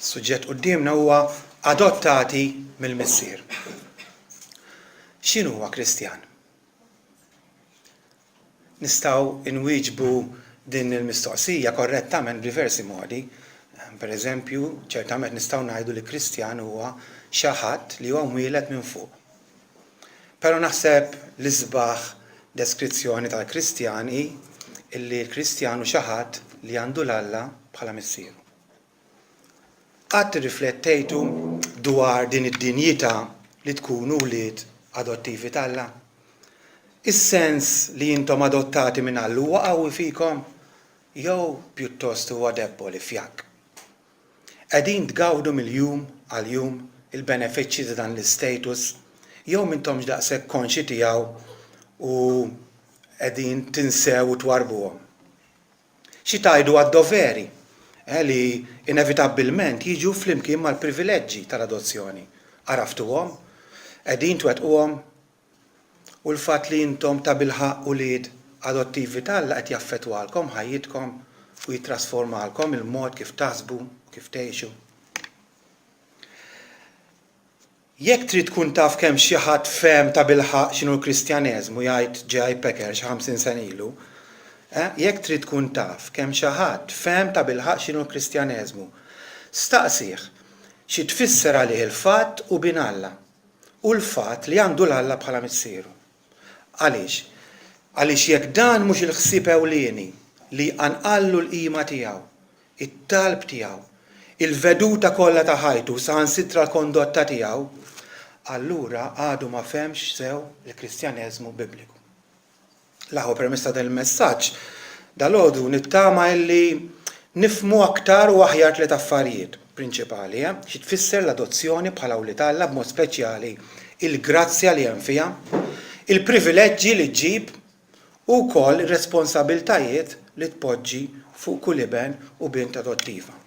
Is-suġġett quddiemna huwa adottati mill-Missier. X'inhuwa Kristjan? Nistgħu nwieġbu din il-mistoqsija korrettament b'diversi modi. Per eżempju, ċertament nistgħu ngħidu li Kristjan huwa xi ħadd li huwa mwieled minn fuq. Però naħseb l-isbaħ deskrizzjoni tal-Kristjan hi illi l-Kristjan hu xi ħadd li għandu 'l Alla bħala Missieru. Qatt irriflettejtu dwar din id-dinjità li tkunu wlied adottivi t'Alla? Is-sens li intom adottati minn Alla huwa qawwi fikom jew pjuttost huwa debboli, fjakk? Qegħdin tgawdu mill-jum għal jum il-benefiċċji ta' dan l-istatus jew m'intomx daqshekk konxji tiegħu u qegħdin tinsew u twarrbuhom? Xi tgħidu għad-doveri li inevitabbilment jiġu flimkien mal-privileġġi tal-adozzjoni? Għaraftuhom? Qegħdin twettquhom? U l-fatt li intom tabilħaqq ulied adottivi t'Alla qed jaffettwalkom ħajjitkom u jittrasformalkom il-mod kif taħsbu u kif tgħixu? Jekk trid tkun taf kemm xi ħadd fehem tabilħaqq x'inhu l-Kristjaneżmu, jgħid J. I. Packer xi 50 sena ilu, eh, jekk trid tkun taf kemm xi ħadd fehem tabilħaqq x'inhu l-Kristjaneżmu, staqsih xi tfisser għalih il-fatt hu bin Alla u l-fatt li għandu 'l Alla bħala Missieru. Għaliex? Għaliex jekk dan mhux il-ħsieb ewlieni li jqanqallu l-qima tiegħu, it-talb tiegħu, il-veduta kollha ta' ħajtu u saħansitra l-kondotta tiegħu, allura għadu ma fehmx sew il-Kristjaneżmu Bibliku. L-aħwa permezz ta' dan il-messaġġ dalgħodu nittama illi nifhmu aktar u aħjar tliet affarijiet prinċipali, eh? Xi tfisser l-adozzjoni bħala wlied Alla b'mod speċjali il-grazzja li hemm fiha, il-privileġġi li ġġib u wkoll ir-responsabiltajiet li tpoġġi fuq kull iben u bint adottiva.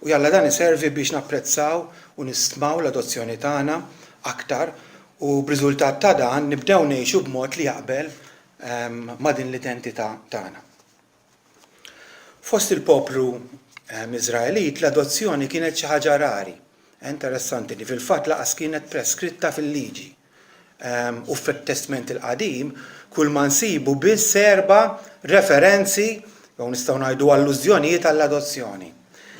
U jalla dan iservi biex napprezzaw u nistmaw l-adozzjoni tagħna aktar u b'riżultat ta' dan nibdew ngħixu b'mod li jaqbel ma' din l-identità tagħna. Fost il-poplu Iżraelit l-adozzjoni kienet xi ħaġa rari. Interessanti li fil-fatt lanqas kienet preskritta fil-liġi. U fit-Testment il-Qadim kull ma nsibu biss erba' referenzi jew nistgħu ngħidu allużjonijiet għall-adozzjoni.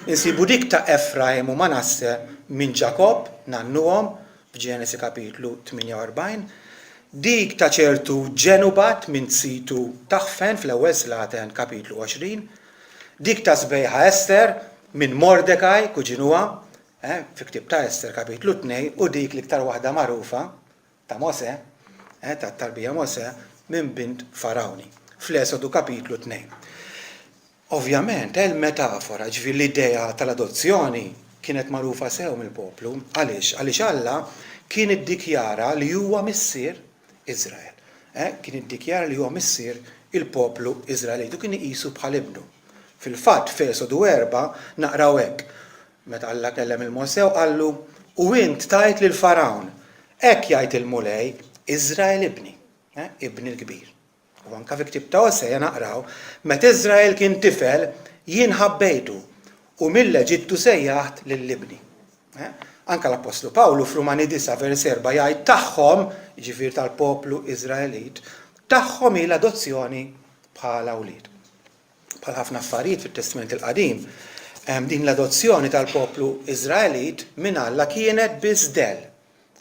Insibu dik ta' Efraim u Manasse minn Ġakobb, nannuhom, f'Ġenesi kapitlu 48, dik ta' ċertu Ġenubat minn situ Taħfen fl-Ewwel Slaten kapitlu 20, dik ta' sbejħa Ester minn Mordekaj, kuġinuha, eh, fi ktieb ta' Ester kapitlu 2 u dik l-iktar waħda magħrufa ta' Mosè, eh, tat-tarbija Mosè minn bint Farawni, fl-Esodu kapitlu 2. Ovvjament, eh, il-metafora, ġifieri l-idea tal-adozzjoni kienet magħrufa sew mill-poplu. Għaliex? Għaliex Alla kien iddikjara li huwa missier Iżrael. Eh, kien iddikjara li huwa missier il-poplu Iżraelit u kien iqisu bħal ibnu. Fil-fatt, f'Esodu 4 naqraw hekk, Meta Alla kellem 'il Mosè u qallu, U int tgħid lil Fargħun, 'Hekk jgħid il-Mulej, Iżrael ibni, eh, ibni l-kbir. U anke fi ktieb ta' Oseja naqraw, Meta Iżrael kien tifel, jien ħabbejtu, u mill-Eġittu sejjaħt lil ibni. Eh? Anke l-Appostlu Pawlu f'Rumani 9 vers 4 jgħid tagħhom, jiġifieri tal-poplu Iżraelit, tagħhom hi l-adozzjoni bħala wlied. Bħal ħafna affarijiet fit-Testment il-Qadim, din l-adozzjoni tal-poplu Iżraelit minn Alla kienet biss dell.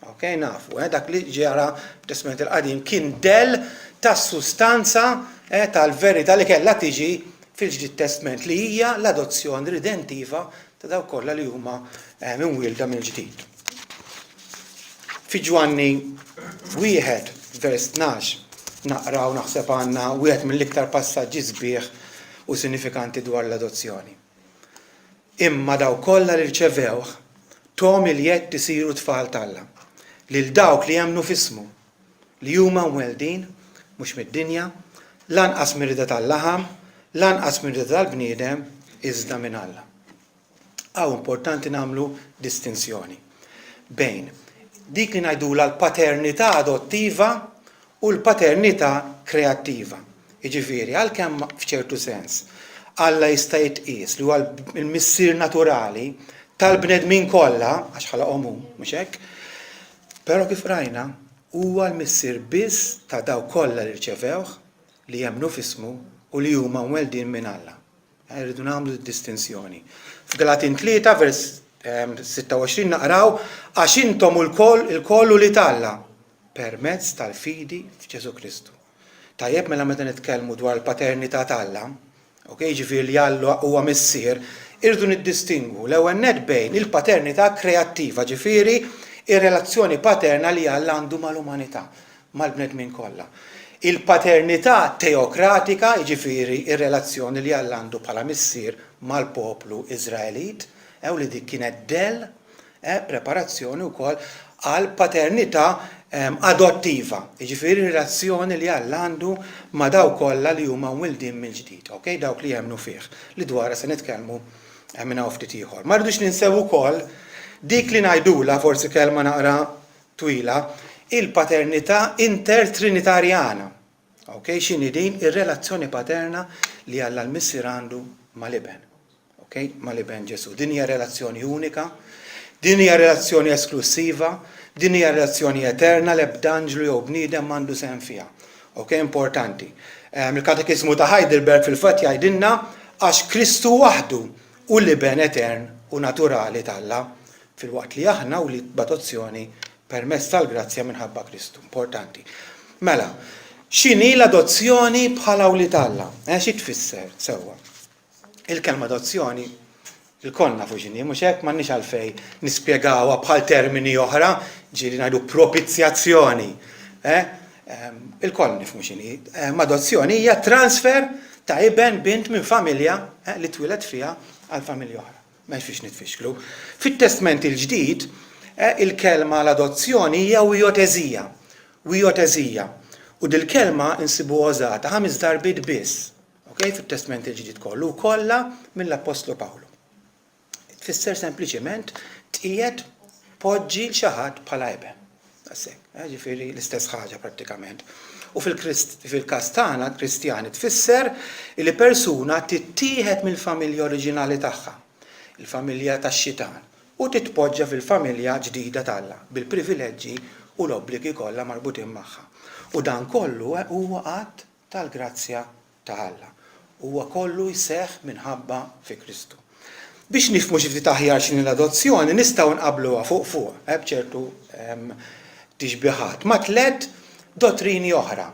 Ok, nafu, eh, dak li ġara fit-Testment il-Qadim kien dell tas-sustanza eh, tal-verità li kellha tiġi fil-Ġdid Testment li hija l-adozzjoni ridentiva ta' dawk kollha li huma eh, mimwielda mill-ġdid. Fi Ġwanni wieħed vers 12 naqraw naħseb għandna wieħed mill-iktar passaġġi sbieħ u sinifikanti dwar l-adozzjoni. Imma dawk kollha li rċevewh thom il-jedd isiru tfal t'Alla, lil dawk li jemmnu f'ismu, li huma mweldin mhux mid-dinja, lanqas mir-rieda tal-laħam, lanqas mir-rieda tal-bniedem, iżda minn Alla. Hawn importanti nagħmlu distinzjoni bejn dik li ngħidulha l-paternità adottiva u l-paternità kreattiva. Jiġifieri, għalkemm f'ċertu sens Alla jista' jitqies li huwa l-missier naturali tal-bnedmin kollha, għax ħalaqhom hu, mhux hekk? Però kif rajna, huwa l-Missier biss ta' dawk kollha li rċevewh, li jemmnu f'ismu u li huma mweldin minn Alla. Irridu nagħmlu d-distinzjoni. F'Galatin 3 vers 26 naqraw għax intom ulkoll ilkoll ulied Alla permezz tal-fidi f'Ġesù Kristu. Tajjeb mela meta nitkellmu dwar il-paternità t'Alla, ok, jiġifieri li Alla huwa Missier, irridu niddistingwu l-ewwel nett bejn il-paternità kreattiva, ġifieri ir-relazzjoni paterna li Alla għandu mal-umanità, mal-bnedmin kollha. Il-paternità teokratika, jiġifieri r-relazzjoni li Alla għandu bħala Missier mal-poplu Iżraelit, u li dik kienet dell, preparazzjoni wkoll għall-paternità adottiva, jiġifieri r-relazzjoni li Alla għandu ma' dawk kollha li huma mwildin mill-ġdid, ok, dawk li jemmnu fih, li dwarha se nitkellmu minn hawn ftit ieħor. Ma rridux ninsew ukoll dik li ngħidulha, forsi kelma naqra twila, il-paternità intertrinitarjana. Ok, x'inhi din? Ir-relazzjoni paterna li Alla l-Missier għandu mal-Iben. Ok, mal-Iben Ġesù. Din hija relazzjoni unika, din hija relazzjoni esklussiva, din hija relazzjoni eterna l-ebda anġlu jew bniedem m'għandu sehem fiha. Ok, importanti. Ehm, Il-Katekiżmu ta' Heidelberg fil-fatt jgħidilna għax Kristu waħdu hu l-Iben etern u naturali t'Alla, filwaqt li aħna wlied b'adozzjoni permezz tal-grazzja minħabba Kristu. Importanti. Mela, x'inhi l-adozzjoni bħala wlied Alla? Eh, xi tfisser sewwa? Il-kelma adozzjoni ilkoll nafu x'inhi, mhux hekk m'għandniex għalfejn nispjegawha bħal termini oħra, ġieli ngħidu propizjazzjoni. Eh? Ehm, ilkoll nifhmu x'inhi. Ehm, adozzjoni hija transfer ta' iben bint minn familja eh, li twieled fiha għal familja oħra. M'hemmx fiex nitfixklu. Fit-Testment il-Ġdid, il-kelma għal adozzjoni hija wiotesija. Wiotesija. U dil-kelma nsibuha użata ħames darbiet biss, ok, fit-Testment il-Ġdid kollu, u kollha mill-Appostlu Pawlu. Tfisser sempliċement tqiegħed poġġi 'l xi ħadd bħala iben. Daqshekk, eh, ġifieri l-istess ħaġa prattikament. U fil-każ tagħna Kristjani tfisser li persuna tittieħed mill-familja oriġinali tagħha, il-familja tax-xitan, u titpoġġa fil-familja ġdida t'Alla bil-privileġġi u l-obbligi kollha marbutin magħha. U dan kollu eh, huwa att tal-grazzja ta' Alla. Huwa kollu jseħħ minħabba fi Kristu. Biex nifhmu xi ftit aħjar x'inhi l-adozzjoni, nistgħu nqabbluha fuq fuq, eh, b'ċertu ehm, tixbihat, ma' tlett dottrini oħra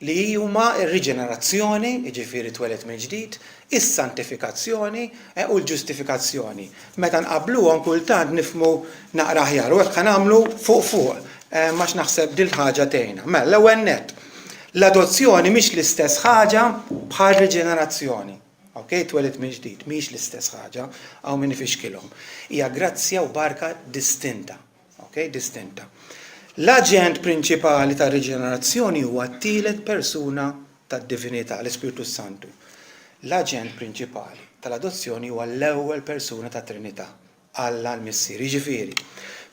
li huma r-riġenerazzjoni, jiġifieri tweled mill-ġdid, is-santifikazzjoni eh, u l-ġustifikazzjoni. Meta nqabbluhom kultant nifhmu naqra aħjar u hekk ħa nagħmlu fuq fuq, eh, għax naħseb dil-ħaġa tgħinna. Mela, l-ewwel nett, L-adozzjoni mhix l-istess ħaġa bħar-riġenerazzjoni. Ok, twelid mill-ġdid, mhix l-istess ħaġa, hawn min ifixkilhom. Hija grazzja u barka distinta. Ok, distinta. L-aġent prinċipali tar-riġenerazzjoni huwa t-tielet persuna tad-divinità, l-Ispirtu s-Santu. L-aġent prinċipali tal-adozzjoni huwa l-ewwel persuna tat-Trinità, Alla l-Missier. Jiġifieri,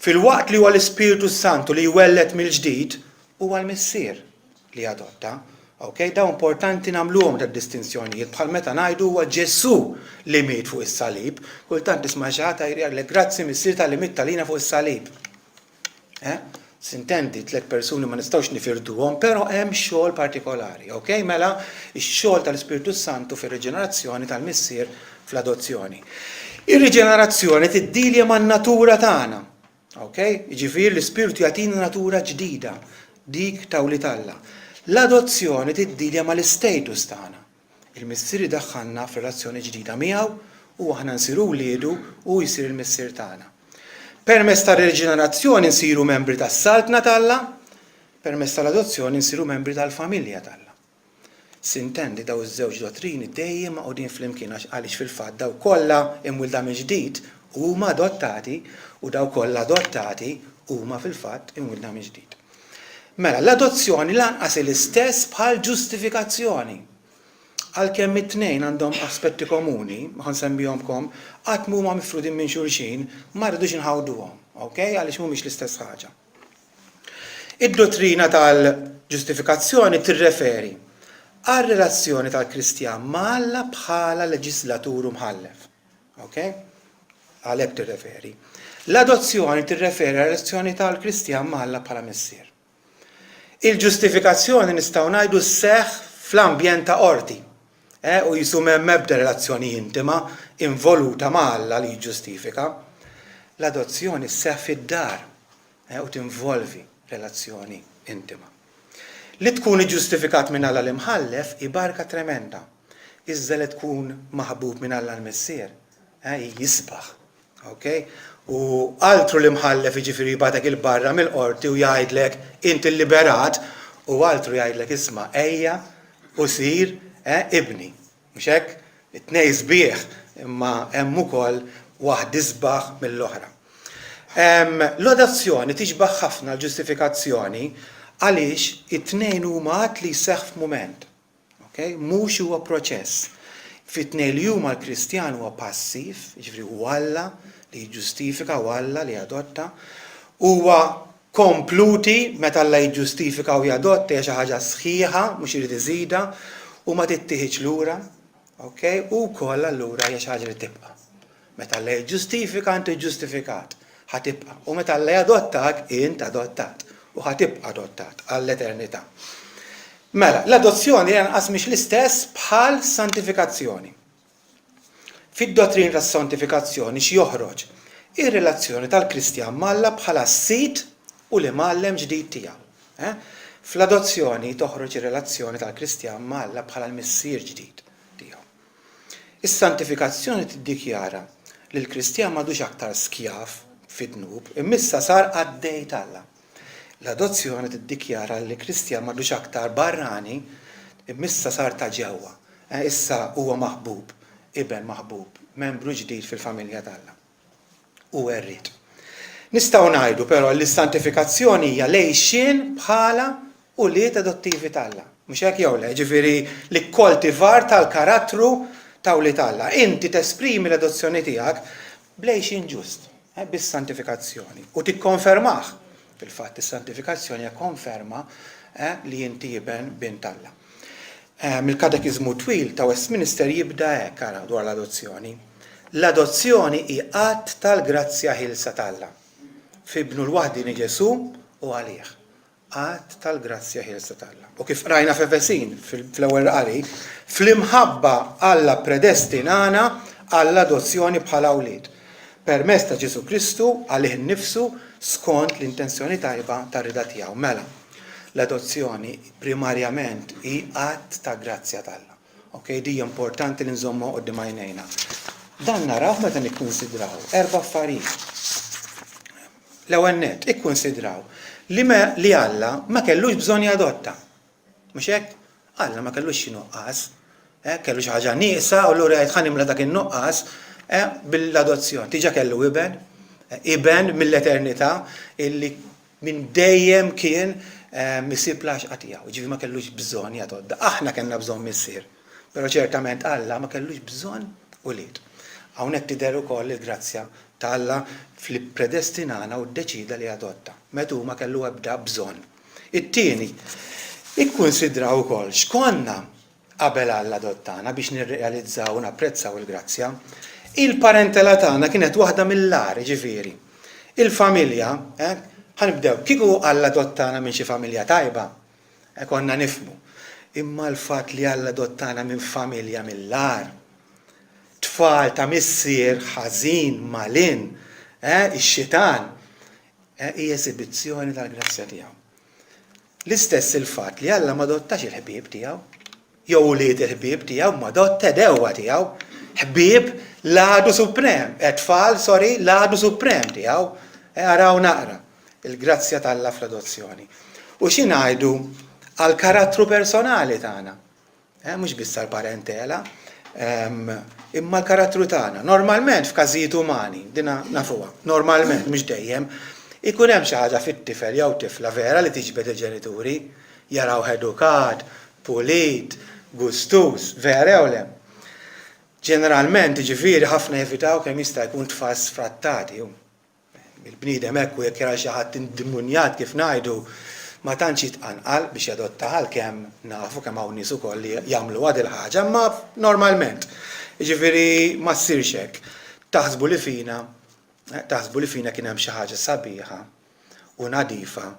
filwaqt li huwa l-Ispirtu s-Santu li jwelled mill-ġdid, huwa l-Missier li jadotta. Ok, dawn importanti nagħmluhom dad-distinzjonijiet bħal meta ngħidu huwa Ġesù li miet fuq is-salib. Kultant tisma' xi ħadd jgħidlek grazzi Missier talli mitt għalina fuq is-salib. Eh? Sintendi, tlett persuni ma nistgħux nifirduhom, però hemm xogħol partikolari, ok? Mela, ix-xogħol tal-Ispirtu Santu fir-riġenerazzjoni tal-Missier fl-adozzjoni. Ir-riġenerazzjoni tiddilja man-natura tagħna, ok? Jiġifieri l-Ispirtu jagħtina natura ġdida, dik ta' wlied Alla. L-adozzjoni tiddilja mal-istatus tagħna. Il-Missier idaħħalna f'relazzjoni ġdida miegħu u aħna nsiru wliedu u hu jsir il-Missier tagħna. Permezz tar-riġenerazzjoni nsiru membri tas-Saltna t'Alla, permezz tal-adozzjoni nsiru membri tal-familja t'Alla. Sintendi daw iż-żewġ dottrini dejjem magħqudin flimkien għax għaliex fil-fatt dawk kollha imwielda mill-ġdid huma adottati u dawk kollha adottati huma fil-fatt imwielda mill-ġdid. Mela, l-adozzjoni lanqas hi l-istess bħall-ġustifikazzjoni. Għalkemm it-tnejn għandhom aspetti komuni, ħa nsemmihomkom, qatt m'huma mifrudin minn xulxin, ma rridux inħawduhom, ok? Għaliex mhumiex l-istess ħaġa. Id-dottrina tal-ġustifikazzjoni tirreferi għar-relazzjoni tal-Kristjan ma' Alla bħala leġislatur u mħallef. Ok? Għal hekk tirreferi. L-adozzjoni tirreferi għar-relazzjoni tal-Kristjan ma' Alla bħala Missier. Il-ġustifikazzjoni nistgħu ngħidu sseħħ fl-ambjent ta' qorti, eh, u qisu m'hemm ebda relazzjoni intima involuta ma' Alla li jiġġustifika. L-adozzjoni sseħħ fid-dar, eh, u tinvolvi relazzjoni intima. Li tkun iġġustifikat minn Alla l-Imħallef hi barka tremenda, iżda li tkun maħbub minn Alla l-Missier, eh, hi isbaħ. Ok? U altru l-imħallef jiġifieri jibgħatek 'il barra mill-qorti u jgħidlek int illiberat u altru jgħidlek isma' ejja u sir eh, ibni. Mhux hekk? It-tnejn sbieħ imma hemm ukoll waħd isbaħ mill-oħra. L-adozzjoni tixbah ħafna l-ġustifikazzjoni għaliex it-tnejn huma att li jseħħ f'mument. Ok? Mhux huwa proċess. Fit-tnejn li huma l-Kristjan huwa passiv, jiġifieri hu Alla li jiġġustifika u Alla li jadotta. Huwa kompluti meta Alla jiġġustifika u jadotta hija xi ħaġa sħiħa, mhux irid iżidha u ma tittieħidx lura. Ok? U wkoll allura hija xi ħaġa li tibqa'. Meta Alla jiġġustifika int iġġustifikat, ħa tibqa'. U meta Alla jadottak, int adottat u ħa tibqa' adottat għall-eternità. Mela, l-adozzjoni lanqas mhix l-istess bħal santifikazzjoni. Fid-dottrina tas-santifikazzjoni x'joħroġ? Ir-relazzjoni tal-Kristjan m'Alla bħala s-Sid u l-Imgħallem ġdid tiegħu. Eh? Fl-adozzjoni toħroġ ir-relazzjoni tal-Kristjan m'Alla bħala l-Missier ġdid tiegħu. Is-santifikazzjoni tiddikjara li l-Kristjan m'għadux aktar skjav fid-dnub, imma issa sar qaddej t'Alla. L-adozzjoni tiddikjara li l-Kristjan m'għadux aktar barrani, imma issa sar ta' ġewwa. Issa huwa maħbub, iben maħbub, membru ġdid fil-familja t'Alla. U werriet. Nistgħu ngħidu, però, li s-santifikazzjoni hija l-għixien bħala ulied adottivi t'Alla. Mhux hekk jew le? Jiġifieri l-ikkoltivar tal-karattru ta' wlied Alla. Inti tesprimi l-adozzjoni tiegħek bl-għixien ġust, bis-santifikazzjoni, u tikkonfermah. Fil-fatt, is-santifikazzjoni hija konferma li inti iben, bint Alla. Il-Katekiżmu twil ta' Westminster jibda hekk, ara, dwar l-adozzjoni, L-adozzjoni hi att tal-grazzja ħielsa t'Alla, f'Ibnu l-waħdieni Ġesù u għalih. Att tal-grazzja ħielsa t'Alla. U kif qrajna f'Efesin, fl-ewwel qari, fl-imħabba Alla ppredestinana għall-adozzjoni bħala wlied, permezz ta' Ġesù Kristu għalih innifsu skont l-intenzjoni tajba tar-rieda tiegħu. Mela, l-adozzjoni primarjament hi att ta' grazzja t'Alla. Ok, di hija importanti li nżommuha quddiem għajnejna. Dan narawh meta nikkunsidraw erba' affarijiet. L-ewwel nett, ikkunsidraw li me, li Alla ma kellux bżonn jadotta. Mhux hekk? Alla ma kellux xi nuqqas. Eh, kellu xi ħaġa nieqsa u allura jgħid ħa nimla dak in-nuqqas eh, bil-adozzjoni. Diġà kellu iben, eh, iben mill-eternità illi minn dejjem kien isib l-għaxqa tiegħu, jiġifieri ma kellux bżonn jadotta. Aħna kellna bżonn missier, però ċertament Alla ma kellux bżonn ulied. Hawnhekk tidher ukoll il-grazzja ta' Alla f'li ppredestinana u ddeċieda li jadotta, meta hu ma kellu ebda bżonn. It-tieni, ikkunsidraw ukoll x'konna qabel Alla adottana biex nirrealizzaw u napprezzaw il-grazzja. Il-parentela tagħna kienet waħda mill-agħar, jiġifieri, il-familja, eh, ħa nibdew, kieku Alla adottana minn xi familja tajba, eh, konna nifhmu. Imma l-fatt li Alla adottana minn familja mill-agħar, tfal ta' missier ħażin, malinn, eh, ix-xitan, eh, hi esibizzjoni tal-grazzja tiegħu. L-istess il-fatt li Alla m'adottax il-ħbieb tiegħu, jew ulied il-ħbieb tiegħu, imma adotta għedewwa tiegħu, ħbieb l-għadu suprem, eh, tfal, sorry, l-għadu suprem tiegħu. Eh, araw naqra il-grazzja t'Alla fl-adozzjoni. U xi ngħidu għall-karattru personali tagħna? Eh, mhux biss għall-parentela, ehm, imma l-karattru tagħna. Normalment f'każijiet umani, dina nafuha, normalment mhux dejjem, ikun hemm xi ħaġa fit-tifel jew tifla vera li tiġbed il-ġenituri, jarawh edukat, pulit, gustuż, vera jew le? Ġeneralment, jiġifieri ħafna jevitaw kemm jista' jkun tfal sfrattati. Il-bniedem hekk u jekk jara xi ħadd indimunjat kif ngħidu, ma tantx jitqanqal biex jadottah għalkemm nafu kemm hawn nies ukoll li jagħmluha dil-ħaġa, imma normalment. Jiġifieri ma ssirx hekk. Taħsbu li fina, taħsbu li fina kien hemm xi ħaġa sabiħa u nadifa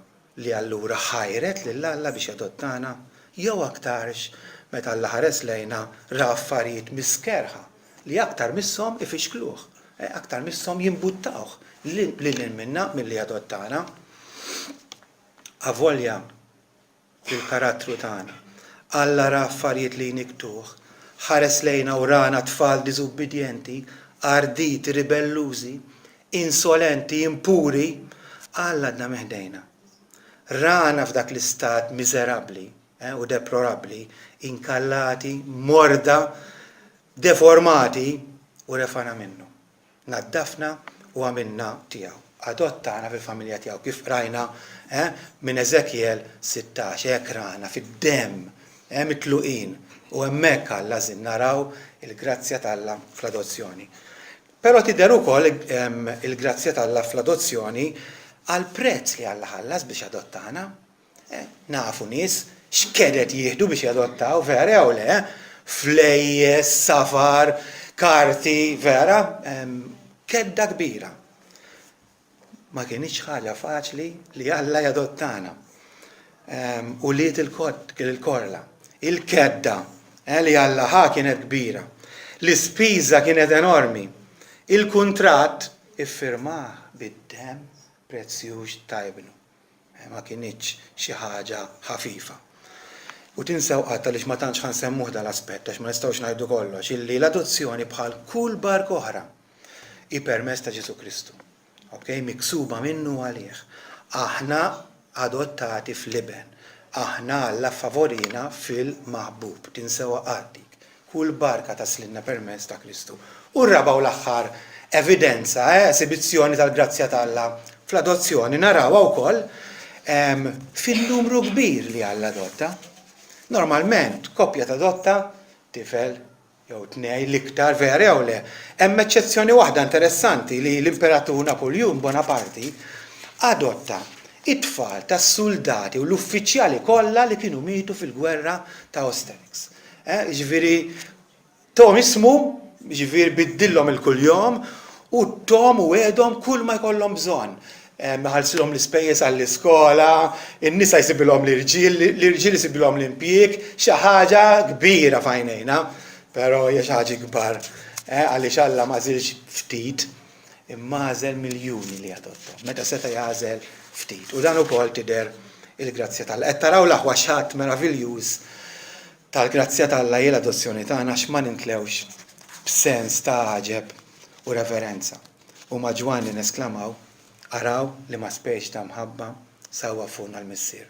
li allura ħajret lil Alla biex jadottana? Jew aktarx meta Alla ħares lejna ra affarijiet miskerrħa li aktar misshom ifixkluh, aktar misshom jimbuttawh lil hinn minna milli jadottana? Avolja fil-karattru tagħna. Alla ra affarijiet li jnikktuh, ħares lejna u rana tfal diżubbidjenti, arditi, ribellużi, insolenti, impuri, Alla għadna minn ħdejna. Rana f'dak l-istat miżerabbli u deplorabbli, inkallati, morda, deformati u refagħna minnu. Naddafna u għamilna tiegħu. Adottana fil-familja tiegħu, kif qrajna eh, minn Eżekjel 16, hekk rana fid-demm, eh, mitluqin, u hemmhekk Alla żinn naraw il-grazzja t'Alla fl-adozzjoni. Però tidher ukoll il-grazzja t'Alla fl-adozzjoni għall-prezz li Alla ħallas biex adottana. Nafu nies x'keded jieħdu biex jadottaw, vera jew le? Flejjes, safar, karti, vera? Kedda kbira. Ma kinitx ħaġa faċli li Alla jadottana. Ulied il-korla. Il-kedda eh, li Alla ħa kienet kbira. L-ispiża kienet enormi. Il-kuntratt iffirmah bid-demm prezzjuż ta' ibnu. Ma kinitx xi ħaġa ħafifa. U tinsew qatt, għaliex ma tantx ħa nsemmuh dal-aspett għax ma nistgħux ngħidu kollox, illi l-adozzjoni bħal kull barka oħra hi permezz ta' Ġesù Kristu. Ok? Miksuba minnu u għalih. Aħna adottati fl-Iben. Aħna Alla ffavorina fil-Maħbub. Tinsewha qatt dik. Kull barka taslilna permezz ta' Kristu. U r-raba' u l-aħħar evidenza, esibizzjoni tal-grazzja t'Alla fl-adozzjoni narawha wkoll fin-numru kbir li Alla adotta. Normalment, koppja tadotta tifel jew tnej l-iktar, vera jew le? Hemm eċċezzjoni waħda interessanti li l-Imperatur Napuljun Bonaparti adotta it-tfal tas-suldati u l-uffiċjali kollha li kienu mietu fil-gwerra ta' Austerlitz. Jiġifieri thom ismu, jiġifieri biddillhom il-kuljom u thom u wegħedhom kull ma jkollhom bżonn. Iħallsilhom l-ispejjeż għall-iskola, in-nisa jsibilhom l-irġiel, l-irġiel isibilhom l-impjieg, xi ħaġa kbira f'għajnejna, però hija xi ħaġa ikbar għaliex Alla m'għażilx ftit Imma għażel miljuni li jadottom, meta seta' jagħżel ftit. U dan ukoll tidher il-grazzja t'Alla. Qed taraw l-aħwa x'att meraviljuż tal-grazzja t'Alla hi l-adozzjoni tagħna għax ma nintlewx b'sens ta' għaġeb u reverenza. U ma' Ġwanni nesklamaw, Araw liema speċi ta' mħabba sawwab fuqna l-Missier,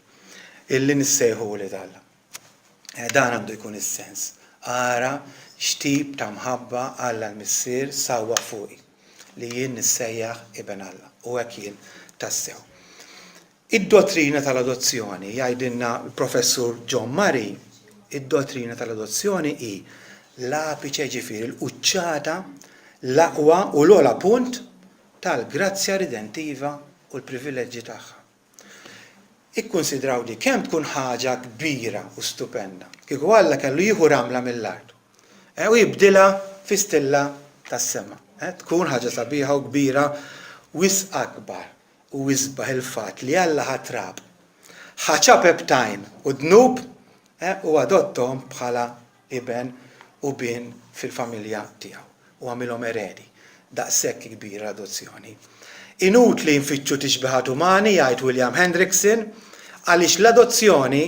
illi nissejħu wlied Alla. Dan għandu jkun is-sens. Ara x'tip ta' mħabba Alla l-Missier sawwab fuqi, li jien nissejjaħ iben Alla, u hekk jien tassew. Id-dottrina tal-adozzjoni, jgħidilna l-Professur John Murray, id-dottrina tal-adozzjoni hi l-apiċe, jiġifieri l-quċċata, l-aqwa u l-ogħla punt tal-grazzja ridentiva u l-privileġġi tagħha. Ikkunsidraw di, kemm tkun ħaġa kbira u stupenda kieku Alla kellu jieħu ramla mill-art u jibdilha fi stilla tas-sema. Tkun ħaġa sabiħa u kbira wisq akbar u isbaħ il-fatt li Alla ħa trab, ħa ċapep tajn u dnub u adotthom bħala iben u bin fil-familja tiegħu u għamilhom eredi. Daqshekk kbira l-adozzjoni. Inutli nfittxu tixbihat umani, jgħid William Hendriksen, għaliex l-adozzjoni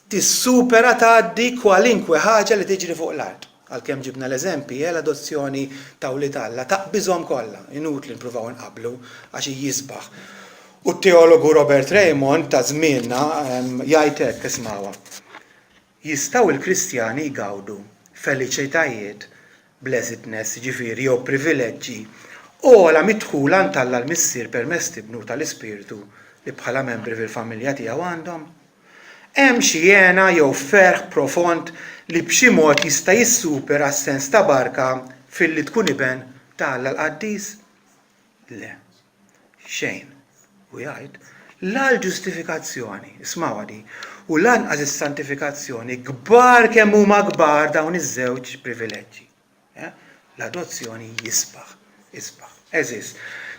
tissupera tgħaddi kwalinkwe ħaġa li tiġri fuq l-art. Għalkemm ġibna l-eżempji, eh, l-adozzjoni ta' wlied Alla taqbiżhom kollha, inutli nippruvaw inqabblu għax hi isbaħ. U t-teologu Robert Raymond ta' żmienna jgħid hekk, ismgħuha, Jistgħu l-Kristjani jgawdu feliċitajiet, blessedness, jiġifieri jew privileġġi, ogħla mid-dħul għand Alla l-Missier permezz t'Ibnu u tal-Ispirtu li bħala membri fil-familja tiegħu għandhom? Hemm xi hena jew ferħ profond li b'xi mod jista' jissupera s-sens ta' barka filli tkun iben ta' Alla l-Qaddis? Le. Xejn. U jgħid, la l-ġustifikazzjoni, ismgħuha di, u lanqas is-santifikazzjoni, kbar kemm huma kbar dawn iż-żewġ privileġġi. Eh? L-adozzjoni jisbaħ. Isbaħ. Għeżież,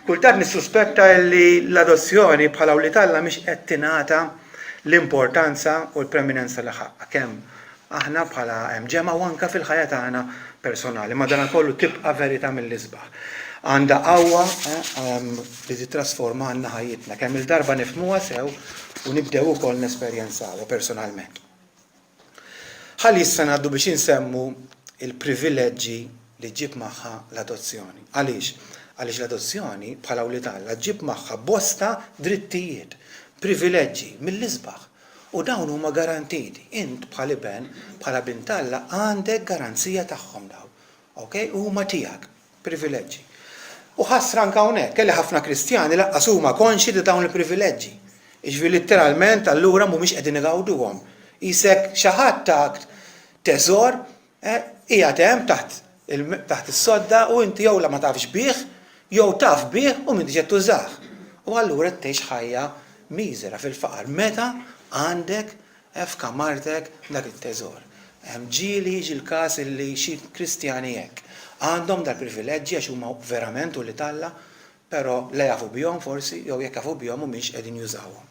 kultant nissuspetta li l-adozzjoni bħala wlied Alla mhix qed tingħata l-importanza u l-preminenza li ħaqqha, kemm aħna bħala ġemgħa u anke fil-ħajja tagħna personali. Madanakollu tibqa' verità mill-isbaħ. Għandha qawwa li tittrasformalna ħajjitna, kemm-il darba nifhmuha sew u nibdew ukoll nesperjenzawha personalment. Ħalli issa ngħaddu biex insemmu l-privileġġi li ġġib magħha l-adozzjoni. Għaliex? Għaliex l-adozzjoni, bħala wlied Alla, ġġib magħha bosta drittijiet, privileġġi mill-isbaħ. U dawn huma garantiti. Int bħal iben, bħala bint Alla, għandek garanzija tagħhom dawn. Ok? Huma tiegħek. Privileġġi. U ħasra anke hawnhekk, kelli ħafna Kristjani lanqas huma konxji ta' dawn il-privileġġi. Jiġifieri litteralment allura mhumiex qegħdin igawduhom. Qisek xi ħadd tak teżor, eh, qiegħed hemm taħt taħt is-sodda u inti jew la ma tafx bih, jew taf bih u m'intix qed tużah. U allura qed tgħix ħajja miżera fil-faqar meta għandek F'kamartek dak it-teżor. Ġieli jiġi l-każ illi xi Kristjani hekk. Għandhom dal-privileġġi għax huma verament ulied Alla, però la jafu bihom forsi, jew jekk jafu bihom mhumiex qegħdin jużawhom.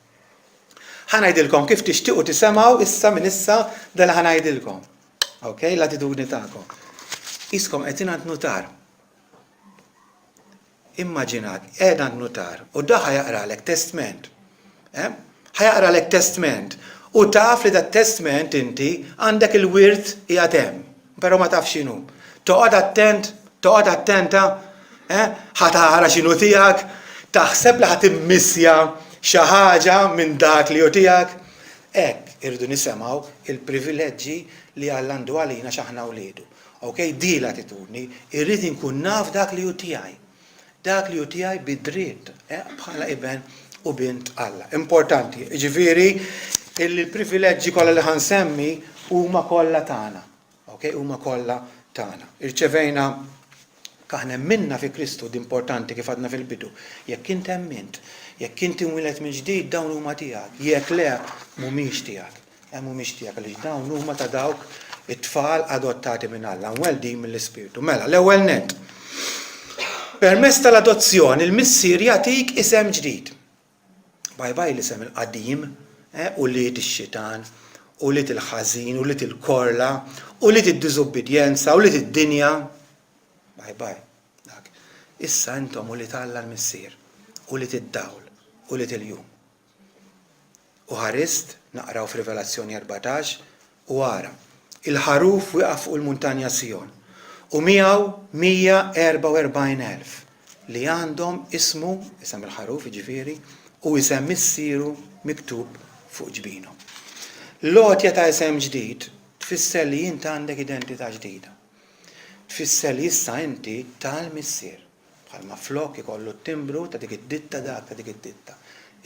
Ħa ngħidilkom kif tixtiequ tisemgħu issa minn issa dan li ħa ngħidilkom. Ok, l-attitudni tagħkom. Qiskom qegħdin għand nutar. Immaġinak qiegħed għand nutar u da ħa jaqralek testment. Eh? Ħa jaqralek testment u taf li dat-testment inti għandek il-wirt qiegħed hemm, però ma tafx x'inhu. Toqgħod attent, toqgħod attenta, eh? Ħa tara x'inhu tiegħek, taħseb li ħa timmissja xi ħaġa minn dak li hu tiegħek. Hekk irridu nisemgħu il-privileġġi li Alla għandu għalina x'aħna wliedu. Ok, di l-attitudni, irrid inkun naf dak li hu tiegħi. Dak li hu tiegħi bi dritt, eh, bħala iben u bint Alla. Importanti, jiġifieri illi l-privileġġi kollha li ħa nsemmi huma kollha tagħna. Ok, huma kollha tagħna. Irċevejna aħna emminna fi Kristu, di importanti kif għadna fil-bidu. Jekk int emmint, jekk inti mwieled mill-ġdid dawn huma tiegħek, jekk le mhumiex tiegħek. Eh, mhumiex tiegħek għaliex dawn huma ta' dawk it-tfal adottati minn Alla, mweldin mill-Ispirtu. Mela, l-ewwel nett. Permezz tal-adozzjoni l-Missier jagħtik isem ġdid. Bye bye l-isem il-qadim, eh, ulied ix-xitan, ulied il-ħażin, ulied il-korla, ulied id-diżubbidjenza, ulied id-dinja. Bye bye. Dak. Issa intom ulied Alla l-Missier, ulied id-dawl, ulied il-jum. U ħarist, naqraw f'Rivelazzjoni 14, u ara, il-Ħaruf wieqaf fuq il-muntanja Sijon, u miegħu 144,000 li għandhom ismu, isem il-Ħaruf jiġifieri, u isem Missieru miktub fuq ġbinhom. L-għotja ta' isem ġdid tfisser li int għandek identità ġdida. Tfisser li issa inti tal-Missier. Bħalma flokk ikollu t-timbru ta' dik id-ditta dak ta' dik id-ditta.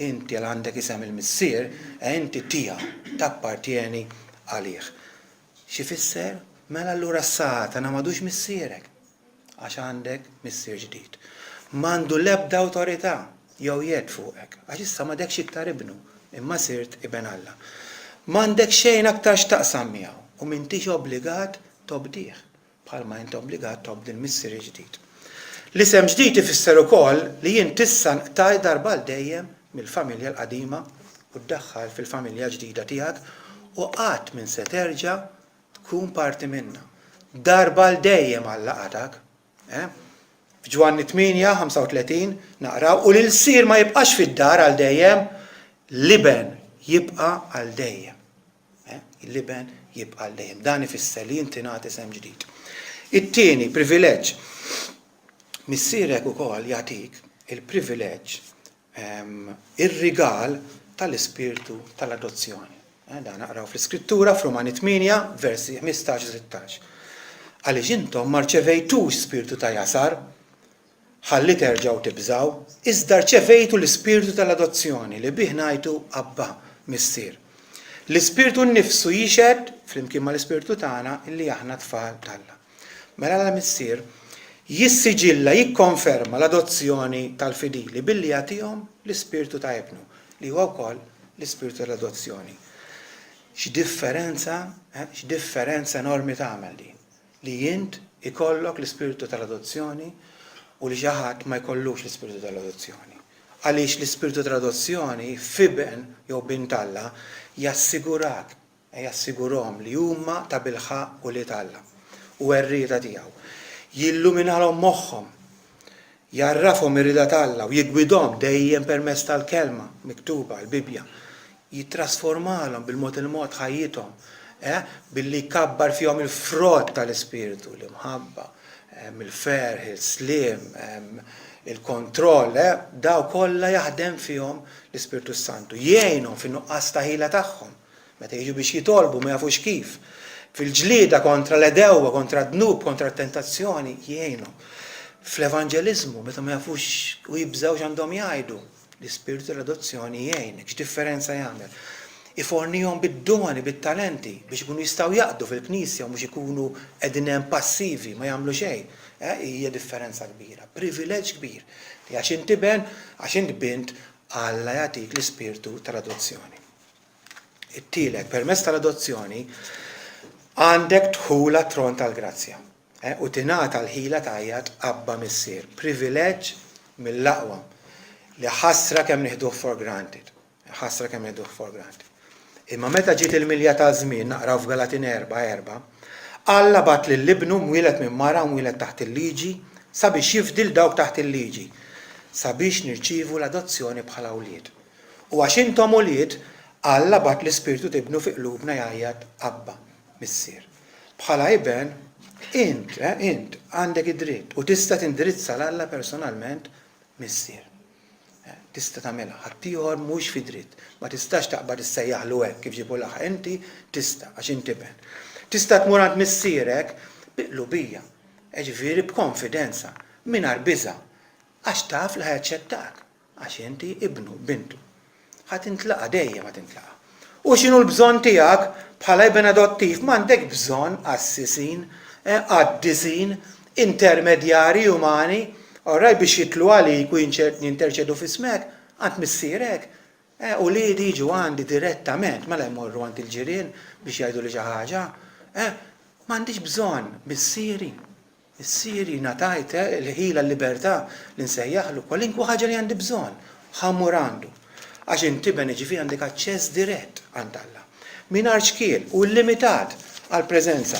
Inti għal għandek isem il-Missier, e inti tiegħu, tappartjeni għalih. X'ifisser? Mela allura Satana m'għadux missierek, għax għandek missier ġdid. M'għandu l-ebda awtorità jew jedd fuqek, għax issa m'għadekx iktar ibnu, imma sirt iben Alla. M'għandek xejn aktar x'taqsam miegħu u m'intix obbligat tobdih. Bħalma int obbligat tobdi l-Missier il-ġdid. L-isem ġdid ifisser ukoll li int issa nqtajt darba għal dejjem mill-familja l-qadima u ddaħħalt fil-familja l-ġdida tiegħek u qatt m'int se terġa' tkun parti minnha. Darba għal dejjem Alla qatgħek. Eh? F'Ġwanni 8, 35 naqraw, u l-ilsir ma jibqax fid-dar għal dejjem, l-iben jibqa' għal dejjem. L-Iben jibqa' għal dejjem. Dan ifisser li inti ngħata isem ġdid. It-tieni privileġġ. Missierek ukoll jagħtik il-privileġġ, ir-rigal tal-ispirtu tal-adozzjoni. Dan naqraw fl-Iskrittura f'Rumani 8, versi 15 u 16. Għaliex intom ma rċevejtux spirtu ta' jasar, Ħalli terġgħu tibżgħu, iżda rċevejtu l-Ispirtu tal-adozzjoni li bih ngħidu, Abba, Missier. L-Ispirtu nnifsu jixhed, flimkien mal-ispirtu tagħna, illi aħna tfal t'Alla. Mela Alla Missier jissiġilla, jikkonferma l-adozzjoni tal-fidili billi jagħtihom l-Ispirtu ta' Ibnu, li huwa wkoll l-Ispirtu tal-adozzjoni. X'differenza, eh, x'differenza enormi tagħmel din! Li int ikollok l-ispirtu tal-adozzjoni u li xi ħadd ma jkollux l-ispirtu tal-adozzjoni. Għaliex l-ispirtu tal-adozzjoni f'iben jew bint Alla jassigurak, jassigurhom li huma tabilħaqq ulied Alla u werrieta tiegħu. Jilluminalhom moħħhom, jgħarrafhom ir-rieda t'Alla u jiggwidhom dejjem permezz tal-Kelma miktuba, il-Bibbja. Jittrasformalhom bil-mod il-mod ħajjithom, eh, billi jkabbar fihom il-frott tal-Ispirtu, l-imħabba, il-ferħ, il-sliem, il-kontroll, eh, daw kollha jaħdem fihom l-Ispirtu s-Santu. Jgħinhom fin-nuqqas ta' ħila tagħhom. Meta jiġu biex jitolbu ma jafux kif. Fil-ġlieda kontra l-għedewwa, kontra d-dnub, kontra t-tentazzjoni, jgħinhom. Fl-evanġeliżmu, meta ma jafux u jibżgħu x'għandhom jgħidu, L-ispirtu tal-adozzjoni jgħinek. X'differenza jagħmel? Ifornihom bid-doni, bit-talenti biex ikunu jistgħu jaqdu fil-Knisja u mhux ikunu qegħdin hemm passivi, ma jagħmlu xejn. Eh, hija differenza kbira, privileġġ kbir li għax int iben, għax int bint, Alla jagħtik l-ispirtu tal-adozzjoni. It-tielet, permezz tal-adozzjoni għandek dħul għat-tron tal-grazzja. U tingħata l-ħila tgħajjat Abba Missier. Privileġġ mill-aqwa li ħasra kemm nieħduh for granted. Ħasra kemm nieħduh for granted. Imma meta ġiet il-milja taż-żmien, naqraw f'Galatin 4:4, Alla bagħat lil Ibnu mwieled minn mara mwieled taħt il-liġi sabiex jifdi 'l dawk taħt il-liġi, sabiex nirċievu l-adozzjoni bħala wlied. U għax intom ulied, Alla bagħat l-Ispirtu t'Ibnu fi qlubna jgħajjat Abba, Missier. Bħala iben, int, eh, int, għandek id-dritt u tista' tindirizza 'l Alla personalment Missier. Eh, tista' tagħmilha. Ħaddieħor mhux fi dritt. Ma tistax taqbad issejjaħlu hekk kif ġibu laħaq. Inti tista' għax int iben. Tista' tmur għand missierek bi qlubija, jiġifieri b'konfidenza, mingħajr biża', għax taf li ħa jaċċettak. Għax inti ibnu, bintu. Ħa tintlaqa', dejjem ħa tintlaqa'. U x'inhu l-bżonn tiegħek bħala iben adottiv m'għandekx bżonn qassisin, eh, qaddisin, intermedjarji umani, all right, biex jidħlu għalik u jinterċedu f'ismek għand missierek. Eh, uliedi jiġu għandi direttament, mela jmorru għand il-ġirien biex jgħiduli xi ħaġa. Eh, m'għandix bżonn missieri. Missieri, ngħatajt il-ħila l-libertà li nsejjaħlu kwalinkwe ħaġa li għandi bżonn, ħa mmur għandu. Għax int iben jiġifieri għandek aċċess dirett għand Alla. Mingħajr xkiel u illimitat għall-preżenza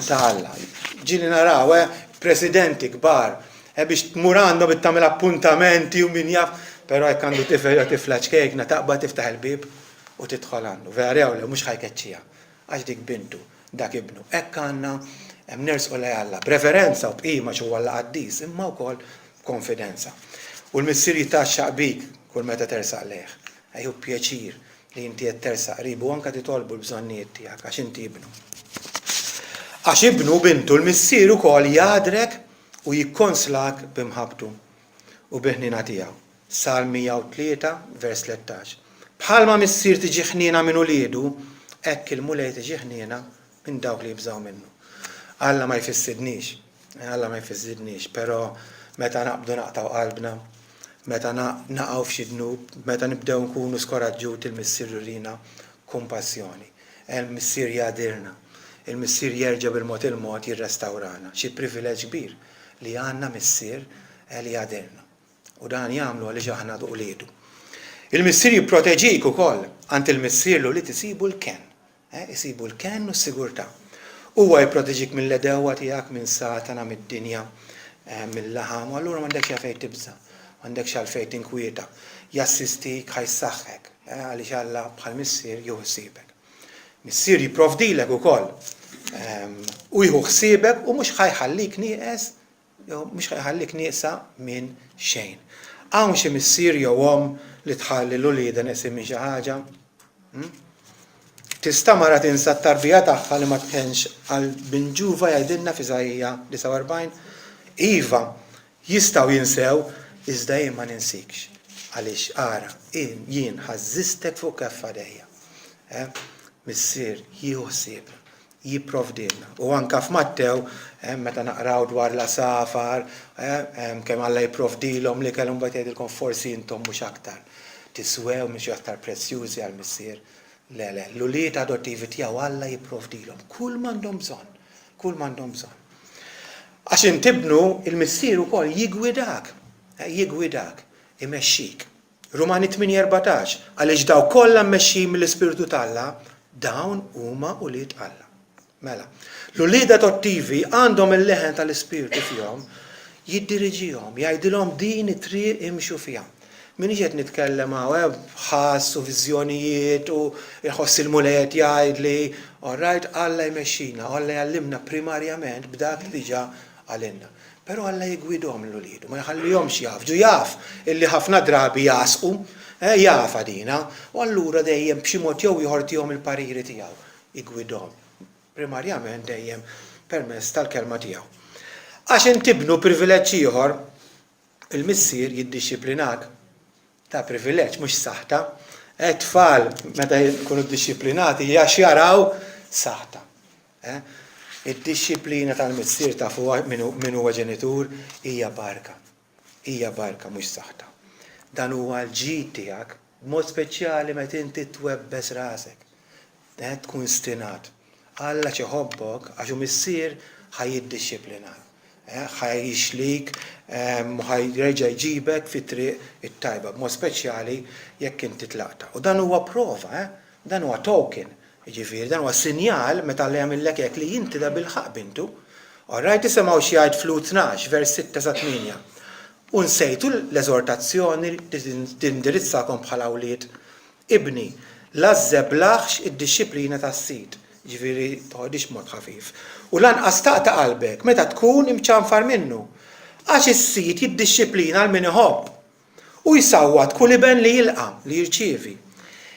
ta' Alla. Ġieli naraw, eh, presidenti kbar, eh, biex tmur għandhom biex tagħmel appuntamenti u min jaf, però jekk għandu tifel jew tifla ċkejkna taqbad tiftaħ il-bieb u tidħol għandu. Vera jew le, mhux ħa jkeċċiha. Għax dik bintu, dak ibnu. Hekk għandna nersqu lejn Alla, b'reverenza u b'qima għax hu Alla qaddis, imma wkoll b'konfidenza. U l-Missier jitgħaxxaq bik kull meta tersaq lejh. Jieħu pjaċir li inti qed tersaq qribu u anke titolbu l-bżonnijiet tiegħek għax inti ibnu. Għax ibnu u bintu l-Missier ukoll jagħdrek u jikkonslak b'imħabbtu u bil-ħniena tiegħu. Salm 103, vers 13. Bħalma missier tiġih ħniena minn uliedu, hekk il-Mulej tiġih ħniena minn dawk li jibżgħu minnu. Alla ma jfissidniex, Alla ma jfissidniex, però meta naqbdu naqtgħu qalbna, meta naqgħu f'xi dnub, meta nibdew nkunu skoraġġuti l-Missier jurina kumpassjoni. Il-Missier jagħdirna. Il-Missier jerġa' bil-mod il-mod jirrestawrana. Xi privileġġ kbir li għandna Missier li jagħdirna. U dan jagħmlu għaliex aħna uliedu. Il-Missier jipproteġik ukoll. Għand il-Missier l-ulied isibu l-kenn. Eh, isibu l-kenn u s-sigurtà. Huwa jipproteġik mill-għedewwa tiegħek, minn Satana, mid-dinja, eh, mill-laħam, u allura m'għandekx għalfejn tibża', m'għandekx għalfejn tinkwieta. Jassistik, ħa jsaħħek, eh, għaliex Alla bħal Missier jieħu ħsiebek. Missier jipprovdilek ukoll ehm, u jieħu ħsiebek u mhux ħa jħallik nieqes Jew mhux ħa jħallik nieqsa minn xejn. Hawn xi missier jew omm li tħalli 'l uliedha neqsin minn xi ħaġa? Hm? Tista' mara tinsa t-tarbija tagħha li ma tħennx għal binġuva jgħidilna f'Iżaija 49? Iva, jistgħu jinsew, iżda jien ma ninsikx. Għaliex ara, jien ħażżistek fuq keffa idejja. Eh? Missier jieħu ħsiebna. jipprovdielna. U anke f'Mattew, meta naqraw dwar l-għasafar, kemm Alla jipprovdilhom l-ikel u mbagħad jgħidilkom forsi intom mhux aktar tiswew, mhux aktar prezzjużi għall-Missier. Le, le, l-ulied adottivi tiegħu Alla jipprovdilhom kull m'għandhom bżonn, kull m'għandhom bżonn. Għax int ibnu, il-Missier ukoll jiggwidak, jiggwidak, imexxik. Rumani 8:14, Għaliex dawk kollha mmexxijin mill-Ispirtu t'Alla, dawn huma ulied Alla. Mela, l-ulied adottivi għandhom il-leħen tal-Ispirtu fihom jiddiriġihom, jgħidilhom din it-triq imxu fiha. M'iniex qed nitkellem hawn, eh, b'ħass u viżjonijiet u nħoss il-Mulej qed jgħidli, all right, Alla jmexxina u Alla jgħallimna primarjament b'dak li diġà qalilna. Però Alla jiggwidhom lil uliedu, ma jħallihomx jgħaffġu, jaf illi ħafna drabi jagħsqu, eh, jafha dina, u allura dejjem b'xi mod jew ieħor tihom il-pariri tiegħu, jiggwidhom, primarjament dejjem permezz tal-Kelma tiegħu. Għax int ibnu privileġġ ieħor, il-missier jiddixxiplinak. Ta' privileġġ mhux saħta. Eh, tfal meta jkunu ddixxiplinati għax jaraw saħta. Eh? Id-dixxiplina tal-missier tafu min huwa ġenitur hija barka. Hija barka mhux saħta. Dan huwa l-ġid tiegħek, b'mod speċjali meta inti twebbes rasek. Eh, tkun stinat. Alla iħobbok għax hu missier ħa jiddixxiplinak. Eh, ħa jixlik u ħa jerġa' jġibek fit-triq it-tajba, b'mod speċjali jekk inti tlaqta. U dan huwa prova, eh? Dan huwa token, jiġifieri dan huwa sinjal meta Alla jagħmillek hekk li inti tabilħaqq bintu. All right, isimgħu x'jgħid f'Lhud 12, vers 6 sa 8. U nsejtu l-eżortazzjoni li tindirizzakom bħala wlied? Ibni, la żżeblaħx id-dixxiplina tas-Sid, jiġifieri toħodhiex b'mod ħafif, u lanqas taqta' qalbek meta tkun imċanfar minnu. Għax is-Sid jiddixxiplina 'l min iħobb, u jsawwat kull iben li jilqa', li jirċievi.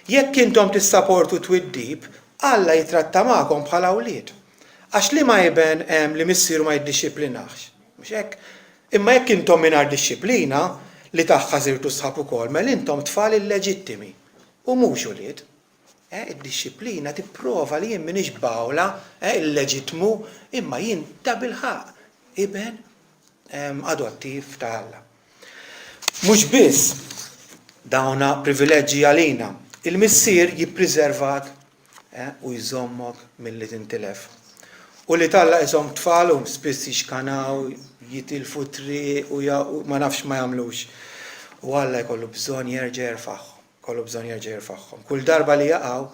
Jekk intom tissaportu t-twiddib, Alla jittratta magħkom bħala wlied. Għax liema iben hemm li missieru ma jiddixxiplinahx? Mhux hekk? Imma jekk intom mingħajr dixxiplina, li tagħha sirtu sħab ukoll, mela intom tfal illeġittimi, u mhux ulied. Eh, id-dixxiplina tipprova li jien m'iniex bawla, eh, illeġittmu, imma jien tabilħaqq iben adottiv ta' Alla. Mhux biss dawna privileġġi għalina, il-Missier jippriservak u jżommok milli tintilef. U li t'Alla qishom tfal u spiss jixkanaw, jitilfu t-triq u ma nafx ma jagħmlux. U Alla jkollu bżonn jerġa' jerfagħhom, jkollu bżonn jerġa' jerfagħhom. Kull darba li jaqgħu,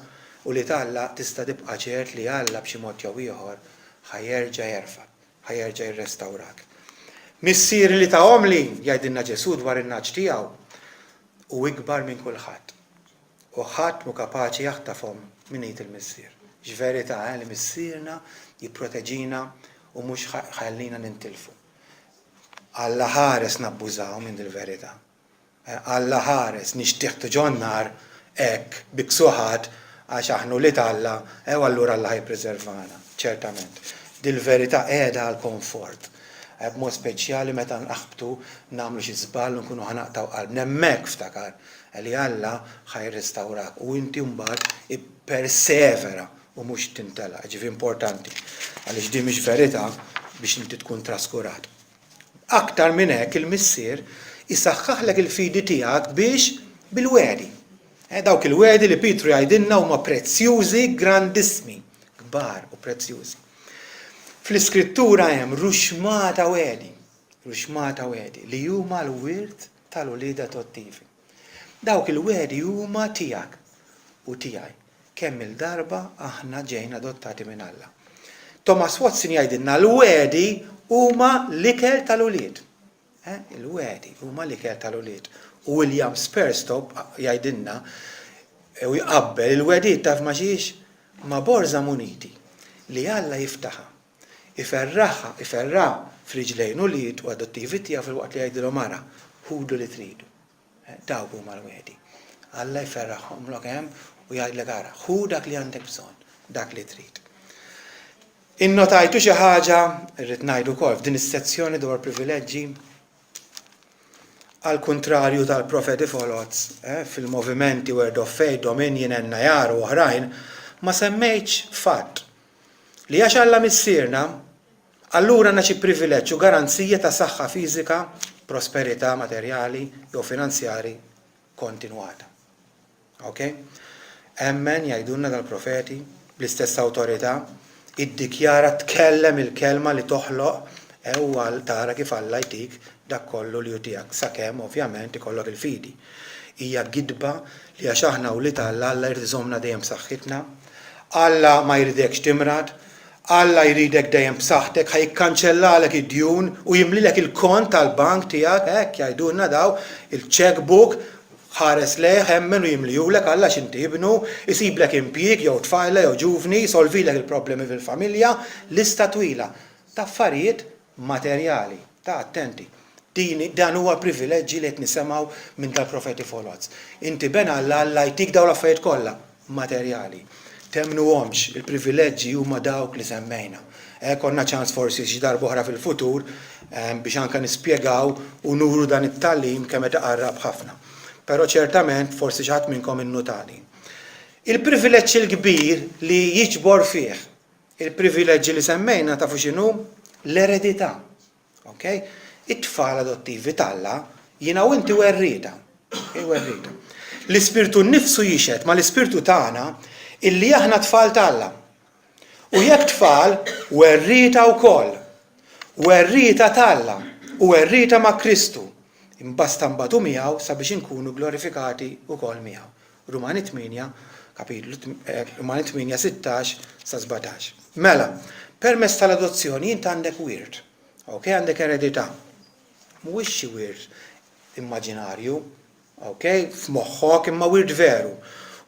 ulied Alla tista' tibqa' ċert li Alla b'xi mod jew ieħor ħa jerġa' jerfgħek, ħa jerġa' jirrestawrak. Missieri li tahomli, jgħidilna Ġesù dwar in-nagħaġ tiegħu, hu ikbar minn kulħadd. U ħadd mhu kapaċi jaħtafhom minn id il-Missier. X'verità, eh, li Missierna jipproteġina u mhux ħa jħallina nintilfu. Alla ħares nabbużaw minn dil-verità. Eh, Alla ħares nixtieħtu ġon-nar hekk bi ksuħat għax aħna ulied Alla, eh, u allura Alla ħa jippreservana. Ċertament. Dil-verità qiegħda għall-konfort. Eh, b'mod speċjali meta nqaħbtu nagħmlu xi żball u nkunu ħa naqtgħu qalbna. Hemmhekk ftakar Li Alla ħa jirrestawrak u inti mbagħad ippersevera u mhux tintelaq. Jiġifieri importanti għaliex din mhix verità biex inti tkun traskurat. Aktar minn hekk il-Missier isaħħaħlek il-fidi tiegħek biex bil-wegħdi. Eh, dawk il-wegħdi li Pietru jgħidilna huma prezzjużi grandissmi, kbar u prezzjużi. Fl-Iskrittura hemm ruxmata wegħdi, ruxmata wegħdi li huma l-wirt tal-ulied adottivi. Dawk il-wegħdi huma tiegħek u tiegħi kemm-il darba aħna ġejna adottati minn Alla. Thomas Watson jgħidilna l-wegħdi huma l-ikel tal-ulied. Eh, il-wegħdi huma l-ikel tal-ulied. U William Spurstope jgħidilna u jqabbel il-wegħdiet taf ma' xiex? Ma' borża muniti li Alla jiftaħha Iferraħha, iferrha f'riġlejn ulied u adottivi tiegħu filwaqt li jgħidilhom ara, ħudu li tridu. Dawk huma l-wegħdi. Alla jferraħhomlok hemm u jgħidlek ara, ħu dak li għandek bżonn, dak li trid. Innotajtu xi ħaġa, irrid ngħid ukoll f'din is-sezzjoni dwar privileġġi, Għall-kuntrarju tal-profeti foloz, fil-movimenti Word of Faith, Dominion, NIR u oħrajn, ma semmejtx fatt li għax Alla Missierna, allura għandna xi privileġġ u garanzija ta' saħħa fiżika, prosperità materjali jew finanzjari kontinwata. Ok? Emmen, jgħidulna dal-profeti, bl-istess awtorità, iddikjara, tkellem il-kelma li toħloq U tara kif Alla jtik dak kollu li hu tiegħek, sakemm, ovvjament, ikollok il-fidi. Hija gidba li għax aħna wlied Alla, Alla jrid iżommna dejjem b'saħħitna, Alla ma jridekx timrad, Alla jridek dejjem b'saħħtek, ħa jikkanċellalek id-djun u jimlilek il-kont tal-bank tiegħek, hekk jgħidulna daw, il-cheque book, ħares lejh, emmen u jimlihulek Alla għax inti ibnu, isiblek impjieg jew tfajla jew ġuvni, jsolvilek il-problemi fil-familja, lista twila ta' affarijiet materjali. Ta' attenti. Din, dan huwa privileġġi li qed nisemgħu minn dal-profeti foloz. Inti ben Alla, Alla jtik dawn l-affarijiet kollha, materjali. Temmnuhomx, il-privileġġi huma dawk li semmejna. Eh, konna ċans forsi xi darba oħra fil-futur eh, biex anke nispjegaw u nuru dan it-tagħlim kemm qed iqarrab ħafna. Però ċertament forsi xi ħadd minnkom innutali. Il-privileġġ il-kbir li jiġbor fih il-privileġġi li semmejna tafu x'inhu? L-eredità. Ok? It-tfal adottivi t'Alla, jiena u inti werrieta. Ok, werrieta. L-Ispirtu nnifsu jixhed mal-ispirtu tagħna illi aħna tfal t'Alla. U jekk tfal, werrieta wkoll. Werrieta t'Alla u werrieta ma' Kristu. Imbasta nbatu miegħu sabiex inkunu glorifikati wkoll miegħu. Rumani 8, kapitlu, eh, Rumani 8, 16 sa 17. Mela, permezz tal-adozzjoni int għandek wirt, ok, għandek eredità. Mhuwiex xi wirt immaġinarju, ok, f'moħħok imma wirt veru.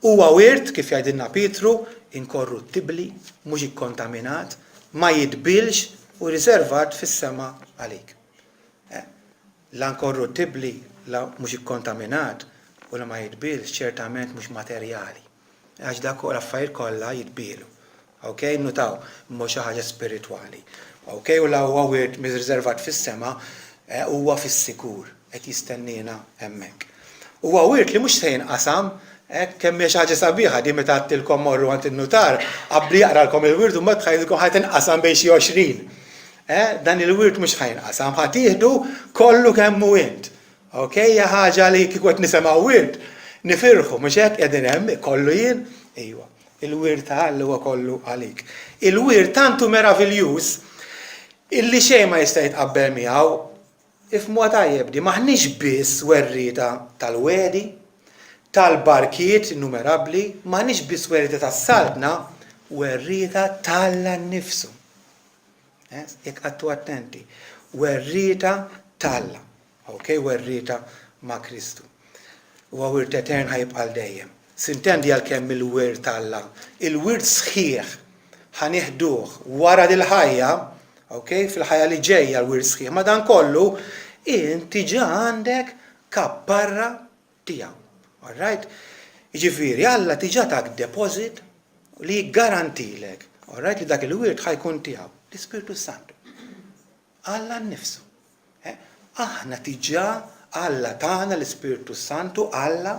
Huwa wirt, kif jgħidilna Pietru, inkorruttibbli, mhux ikkontaminat, ma jitbilx u riservat fis-sema għalik. Eh, La inkorruttibbli, la mhux ikkontaminat u la ma jitbielx ċertament mhux materjali. Għax dak l-affarijiet kollha jitbielu. Ok? Innutaw, imma xi ħaġa spiritwali. Ok? U la huwa wirt riservat fis-sema, eh, huwa fis-sikur, qed jistenniena hemmhekk. Huwa wirt li mhux se jinqasam, eh, kemm hija xi ħaġa sabiħa di meta għedtilkom morru għand in-nutar, qabli jaqralkom il-wirt u mbagħad tħajjilkom ħa tinqasam bejn xi 20. Eh, dan il-wirt mhux ħa jinqasam, ħa tieħdu kollu kemm hu int. Ok, hija ħaġa li kieku qed nisimgħu wirt, nifirħu, mhux hekk qegħdin hemm, kollu jien? Ejwa, il-wirt ta' Alla huwa kollu għalik. Il-wirt tant hu meraviljuż illi xejn ma jista' jitqabbel miegħu. Ifhmuha tajjeb di, m'aħniex biss werrieta tal-wegħdi, tal-barkiet innumerabbli, m'aħniex biss werrieta tas-Saltna, werrieta t'Alla nnifsu. Eh, jekk qattu attenti. Werrieta t'Alla. Ok, werrieta ma' Kristu. Huwa wirt etern ħa jibqa' għal dejjem. Sintendi għalkemm il-wirt Alla, il-wirt sħiħ ħa nieħduh wara dil-ħajja, ok, fil-ħajja li ġejja l-wirt sħiħ, madankollu int diġà għandek kapparra tiegħu. All right? Jiġifieri Alla diġà tak deposit li jiggarantilek, all right, li dak il-wirt ħa jkun tiegħu, l-Ispirtu Santu. Alla nnifsu. Eh? Aħna diġà Alla tana l-Ispirtu Santu, Alla,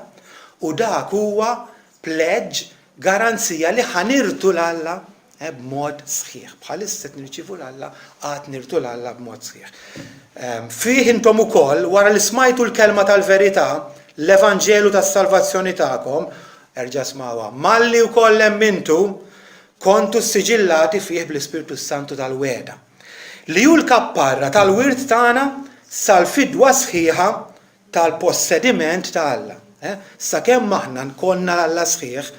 u dak huwa pledge, garanzija li ħa nirtu 'l Alla eh, b'mod sħiħ. Bħalissa qed nirċievu 'l Alla, għad nirtu 'l Alla b'mod sħiħ. Ehm, fih intom ukoll, wara li smajtu l-kelma tal-verità, l-evanġelu tas-salvazzjoni tagħkom, erġa' smawha, malli wkoll emmintu, kontu ssiġillati fih bl-Ispirtu Santu tal-wegħda, li hu l-kapparra tal-wirt tagħna sal-fidwa sħiħa tal-possediment ta' Alla. Sakemm aħna nkollna 'l Alla sħiħ,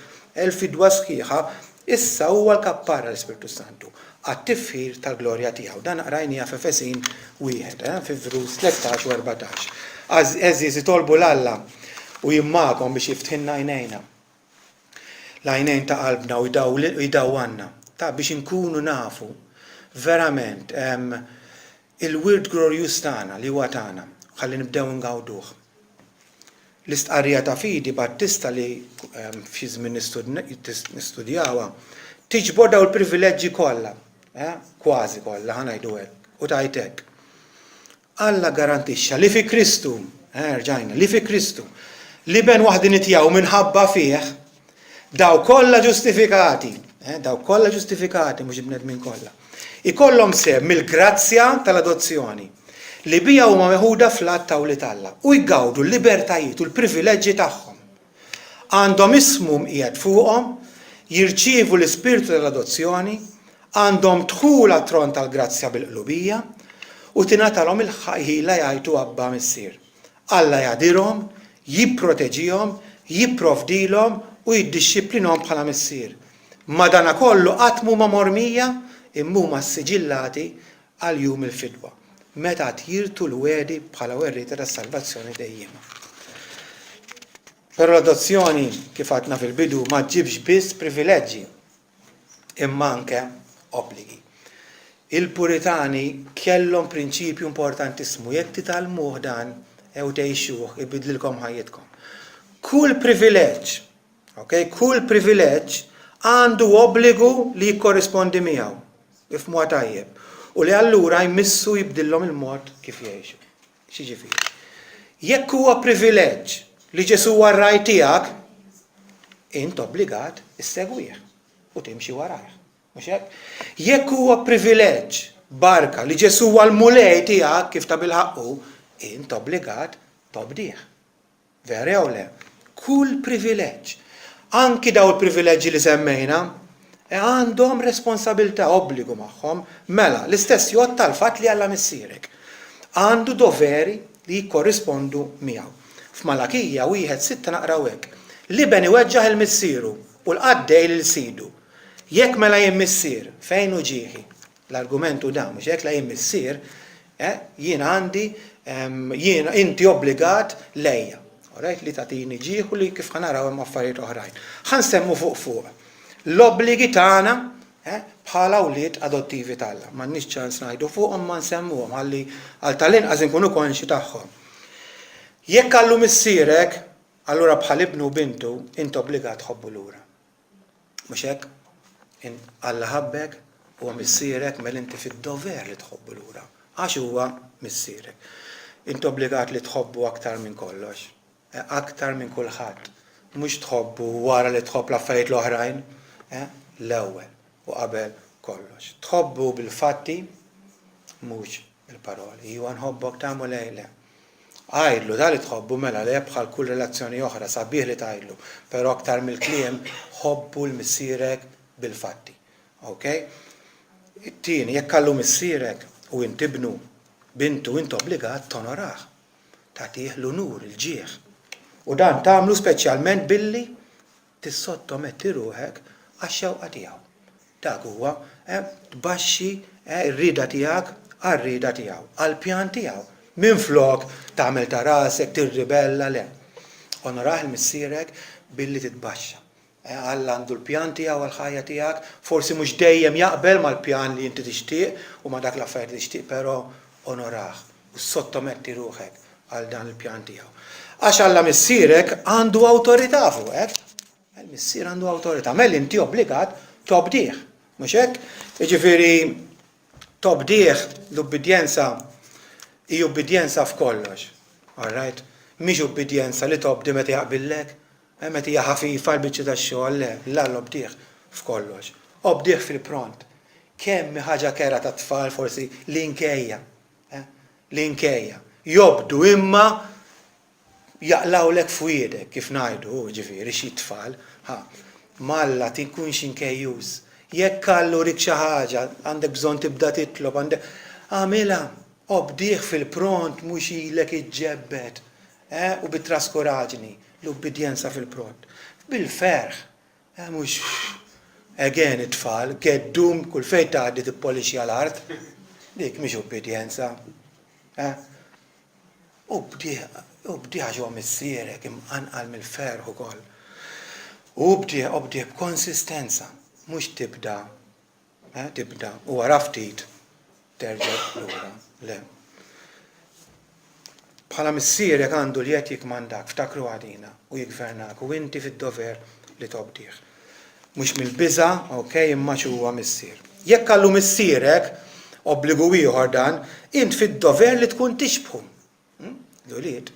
il-fidwa sħiħa, issa huwa l-kapparra l-Ispirtu s-Santu, għat-tifħir tal-glorja tiegħu. Dan qrajniha f'Efesin wieħed, fi vrus 13 u 14. Għeżież itolbu 'l Alla u jien magħkom biex jiftħilna għajnejna. L-għajnejn ta' qalbna u jdawwanna, ta' biex inkunu nafu verament Il-wirt glorjuż tagħna li huwa tagħna, ħalli nibdew ingawduh. L-istqarrija ta' fidi Battista li f'xi żmien nistudjawha, tiġbor dawn il-privileġġi kollha, kważi kollha, ħa ngħidu hekk, u tgħid hekk, Alla ggarantixxa li fi Kristu, rġajna, li fi Kristu, l-Iben waħdieni tiegħu minħabba fih, Dawk kollha ġustifikati, eh, dawk kollha ġustifikati, mhux il-bnedmin kollha, ikollhom sehem mill-grazzja tal-adozzjoni, li biha huma meħuda fl-għadd ta' wlied Alla, u jgawdu l-libertajiet u l-privileġġi tagħhom. Għandhom ismu mqiegħed fuqhom, jirċievu l-ispirtu tal-adozzjoni, għandhom dħul għat-tron tal-grazzja bil-qlubija, u tingħatalhom il-ħila jgħajtu Abba Missier. Alla jagħdirhom, jipproteġihom, jipprovdilhom u jiddixxiplinhom bħala missier. Madanakollu qatt m'huma mormija imma huma ssiġillati għal jum il-fidwa, meta għad jirtu l-wegħdi bħala werrieta tas-salvazzjoni dejjiema. Però l-adozzjoni, kif għadna fil-bidu, ma ġġibx biss privileġġi, imma anke obbligi. Il-Puritani kellhom prinċipju importantissimu, jekk titgħallmuh dan u tgħixuh, ibiddlilkom ħajjitkom. Kull privileġġ, ok, kull privileġġ għandu obbligu li jikkorrispondi miegħu. Ifhmuha tajjeb. U li allura jmissu jibdillhom il-mod kif jgħixu. X'jiġifieri? Jekk huwa privileġġ li Ġesù huwa r-ragħaj tiegħek, int obbligat issegwih u timxi warajh. Mhux hekk? Jekk huwa privileġġ, barka li Ġesù huwa l-Mulej tiegħek kif tabilħaqq hu, int obbligat tobdih. Vera jew le? Kull privileġġ, anki dawn il-privileġġi li semmejna, għandhom responsabilità, obbligu magħhom. Mela, l-istess jgħodd għall-fatt li Alla Missierek. Għandu doveri li jikkorrispondu miegħu. F'Malakija 1:6 naqraw hekk, L-iben iweġġaħ 'il missieru u l-qaddej lil sidu. Jekk mela jien missier, fejn hu ġieħi? L-argument hu dan, mhux hekk? La jien missier, eh, jien għandi, jien inti obbligat lejja. Alright, li tagħtini ġieħ u li kif ħa naraw hemm affarijiet oħrajn. Ħa nsemmu fuq fuq l-obbligi tagħna eh, bħala wlied adottivi t'Alla. M'għandniex ċans ngħidu fuqhom ma nsemmuhom ħalli għal tal-inqas inkunu konxi tagħhom. Jekk Allu missierek, allura bħal ibnu u bintu int obbligat tħobbu lura. Mhux hekk? Alla ħabbek, huwa missierek, mela inti fid-dover li tħobbu lura, għax huwa missierek. Int obbligat li tħobbu aktar minn kollox, eh, aktar minn kulħadd. Mhux tħobbu wara li tħobb l-affarijiet l-oħrajn, eh, l-ewwel u qabel kollox. Tħobbu bil-fatti, mhux bil-paroli. Iwa nħobbok ta' Mulej, le. Għidlu ta' li tħobbu mela le bħal kull relazzjoni oħra sabiħ li tgħidlu, però aktar mill-kliem ħobbu 'l missierek bil-fatti. Ok? It-tieni, jekk Allu missierek u int ibnu, bintu, int obbligat tonorah, tagħtih l-unur, il-ġieħ. U dan tagħmlu speċjalment billi Tissottometti ruħek għax-xewqa tiegħu. Dak huwa, eh, tbaxxi, eh, r-rieda tiegħek għar-rieda tiegħu, għall-pjan tiegħu. Minflok tagħmel ta' rasek, tirribella, le. Onorah 'il missierek billi titbaxxa. Eh, Alla għandu l-pjan tiegħu għall-ħajja tiegħek, forsi mhux dejjem jaqbel mal-pjan li inti tixtieq u ma' dak l-affarijiet li tixtieq, però onorah u ssottometti ruħek għal dan il-pjan tiegħu. Għax Alla Missierek għandu awtorità fuqek. Il-Missier għandu awtorità, mela inti obbligat tobdih. Mhux hekk? Jiġifieri tobdih l-ubbidjenza hi ubbidjenza f'kollox. All right? Mhix ubbidjenza li tobdi meta jaqbillek, eh, meta hija ħafifa l-biċċa tax-xogħol, le, l-Alla obdih f'kollox. Obdih fil-pront. Kemm hi ħaġa kerha tat-tfal forsi l-inkejja. L-inkejja. Jobdu imma jaqlgħulek f'wiedek, kif ngħidu, jiġifieri xi tfal. Ha. M'Alla tinkunx inkejjuż. Jekk Alla urik xi ħaġa, għandek bżonn tibda titlob, għandek, agħmilha. Obdih fil-pront mhux ilek iġġebbed, eh, u bit-traskuraġni, l-ubbidjenza fil-pront. Bil-ferħ. Eh mhux again it-tfal, geddum kull fejn tgħaddi tippolixxja l-art. Dik mhix ubbidjenza. Eh? U bdih, u bdih għax huwa missierek imqanqal mill-ferħ ukoll. U bdih, obdih b'konsistenza, mhux tibda Eh, tibda u wara ftit terġa' lura. Le. Bħala missierek għandu l-jedd jikkmandak, ftakru għadina, u jiggvernak, u inti fid-dover li tobdih. Mhux mill-biża', ok, imma għax huwa missier. Jekk Allu missierek, obbligu ieħor dan, int fid-dover li tkun tixbħu. L-ulied,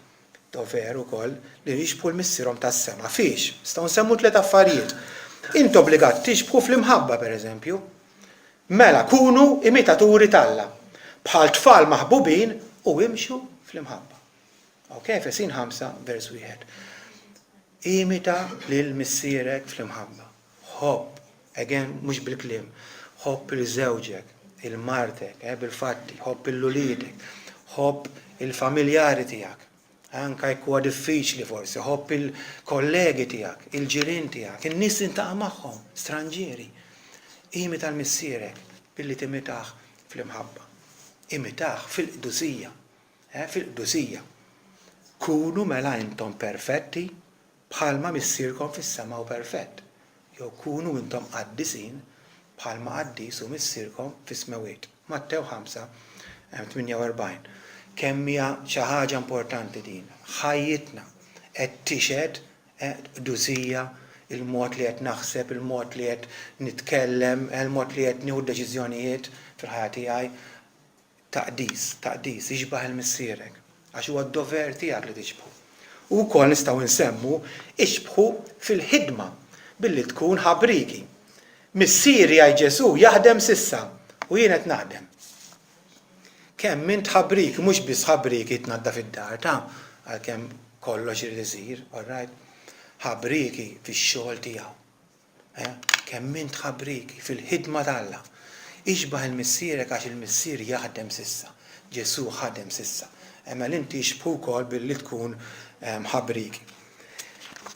dover ukoll li jixbħu l-Missierhom tas-sema. Fiex? Nistgħu nsemmu tliet affarijiet. Int obbligat tixbħu fl-imħabba, pereżempju. Mela, kunu imitaturi t'Alla, bħal tfal maħbubin u imxu fl-imħabba. Ok, Efesin 5, vers 1. Imita lil missierek fl-imħabba. Ħobb, again, mhux bil-kliem, ħobb lil żewġek. il-martek, eh, bil-fatti, ħobb il-uliedek, ħobb il-familjari tiegħek, anke jekk huwa diffiċli forsi, ħobb il-kollegi tiegħek, il-ġirien tiegħek, in-nies li tintaqa' magħhom, stranġieri. Imita l-Missierek billi timitah fl-imħabba. Imitah fil-qdusija. Eh, fil-qdusija. Kunu mela intom perfetti bħalma Missierkom fis-sema hu perfett, jew kunu intom qaddisin bħalma qaddis hu Missierkom fis-smewwiet. Mattew 5, 48. Kemm hija xi ħaġa importanti din. Ħajjitna qed tixhed eh, qdusija, il-mod li qed naħseb, il-mod li qed nitkellem, eh, il-mod li qed nieħu deċiżjonijiet fil-ħajja tiegħi. Taqdis, taqdis, ixbah 'il missierek, għax huwa d-dover tiegħek li tixbħu. U wkoll nistgħu nsemmu ixbħu fil-ħidma, billi tkun ħabrieki. Missieri, jgħid Ġesù, jaħdem s'issa, u jien qed naħdem. Kemm int ħabrieki, mhux biss ħabrieki tnaddaf id-dar, ta, għalkemm kollox irid isir, all right? Ħabrieki fix-xogħol tiegħu. Eh, kemm int ħabrieki fil-ħidma t'Alla. Ixbah 'il Missierek għax il-Missier jaħdem s'issa. Ġesù ħadem s'issa. Mela inti ixbħu wkoll billi tkun ħabrieki.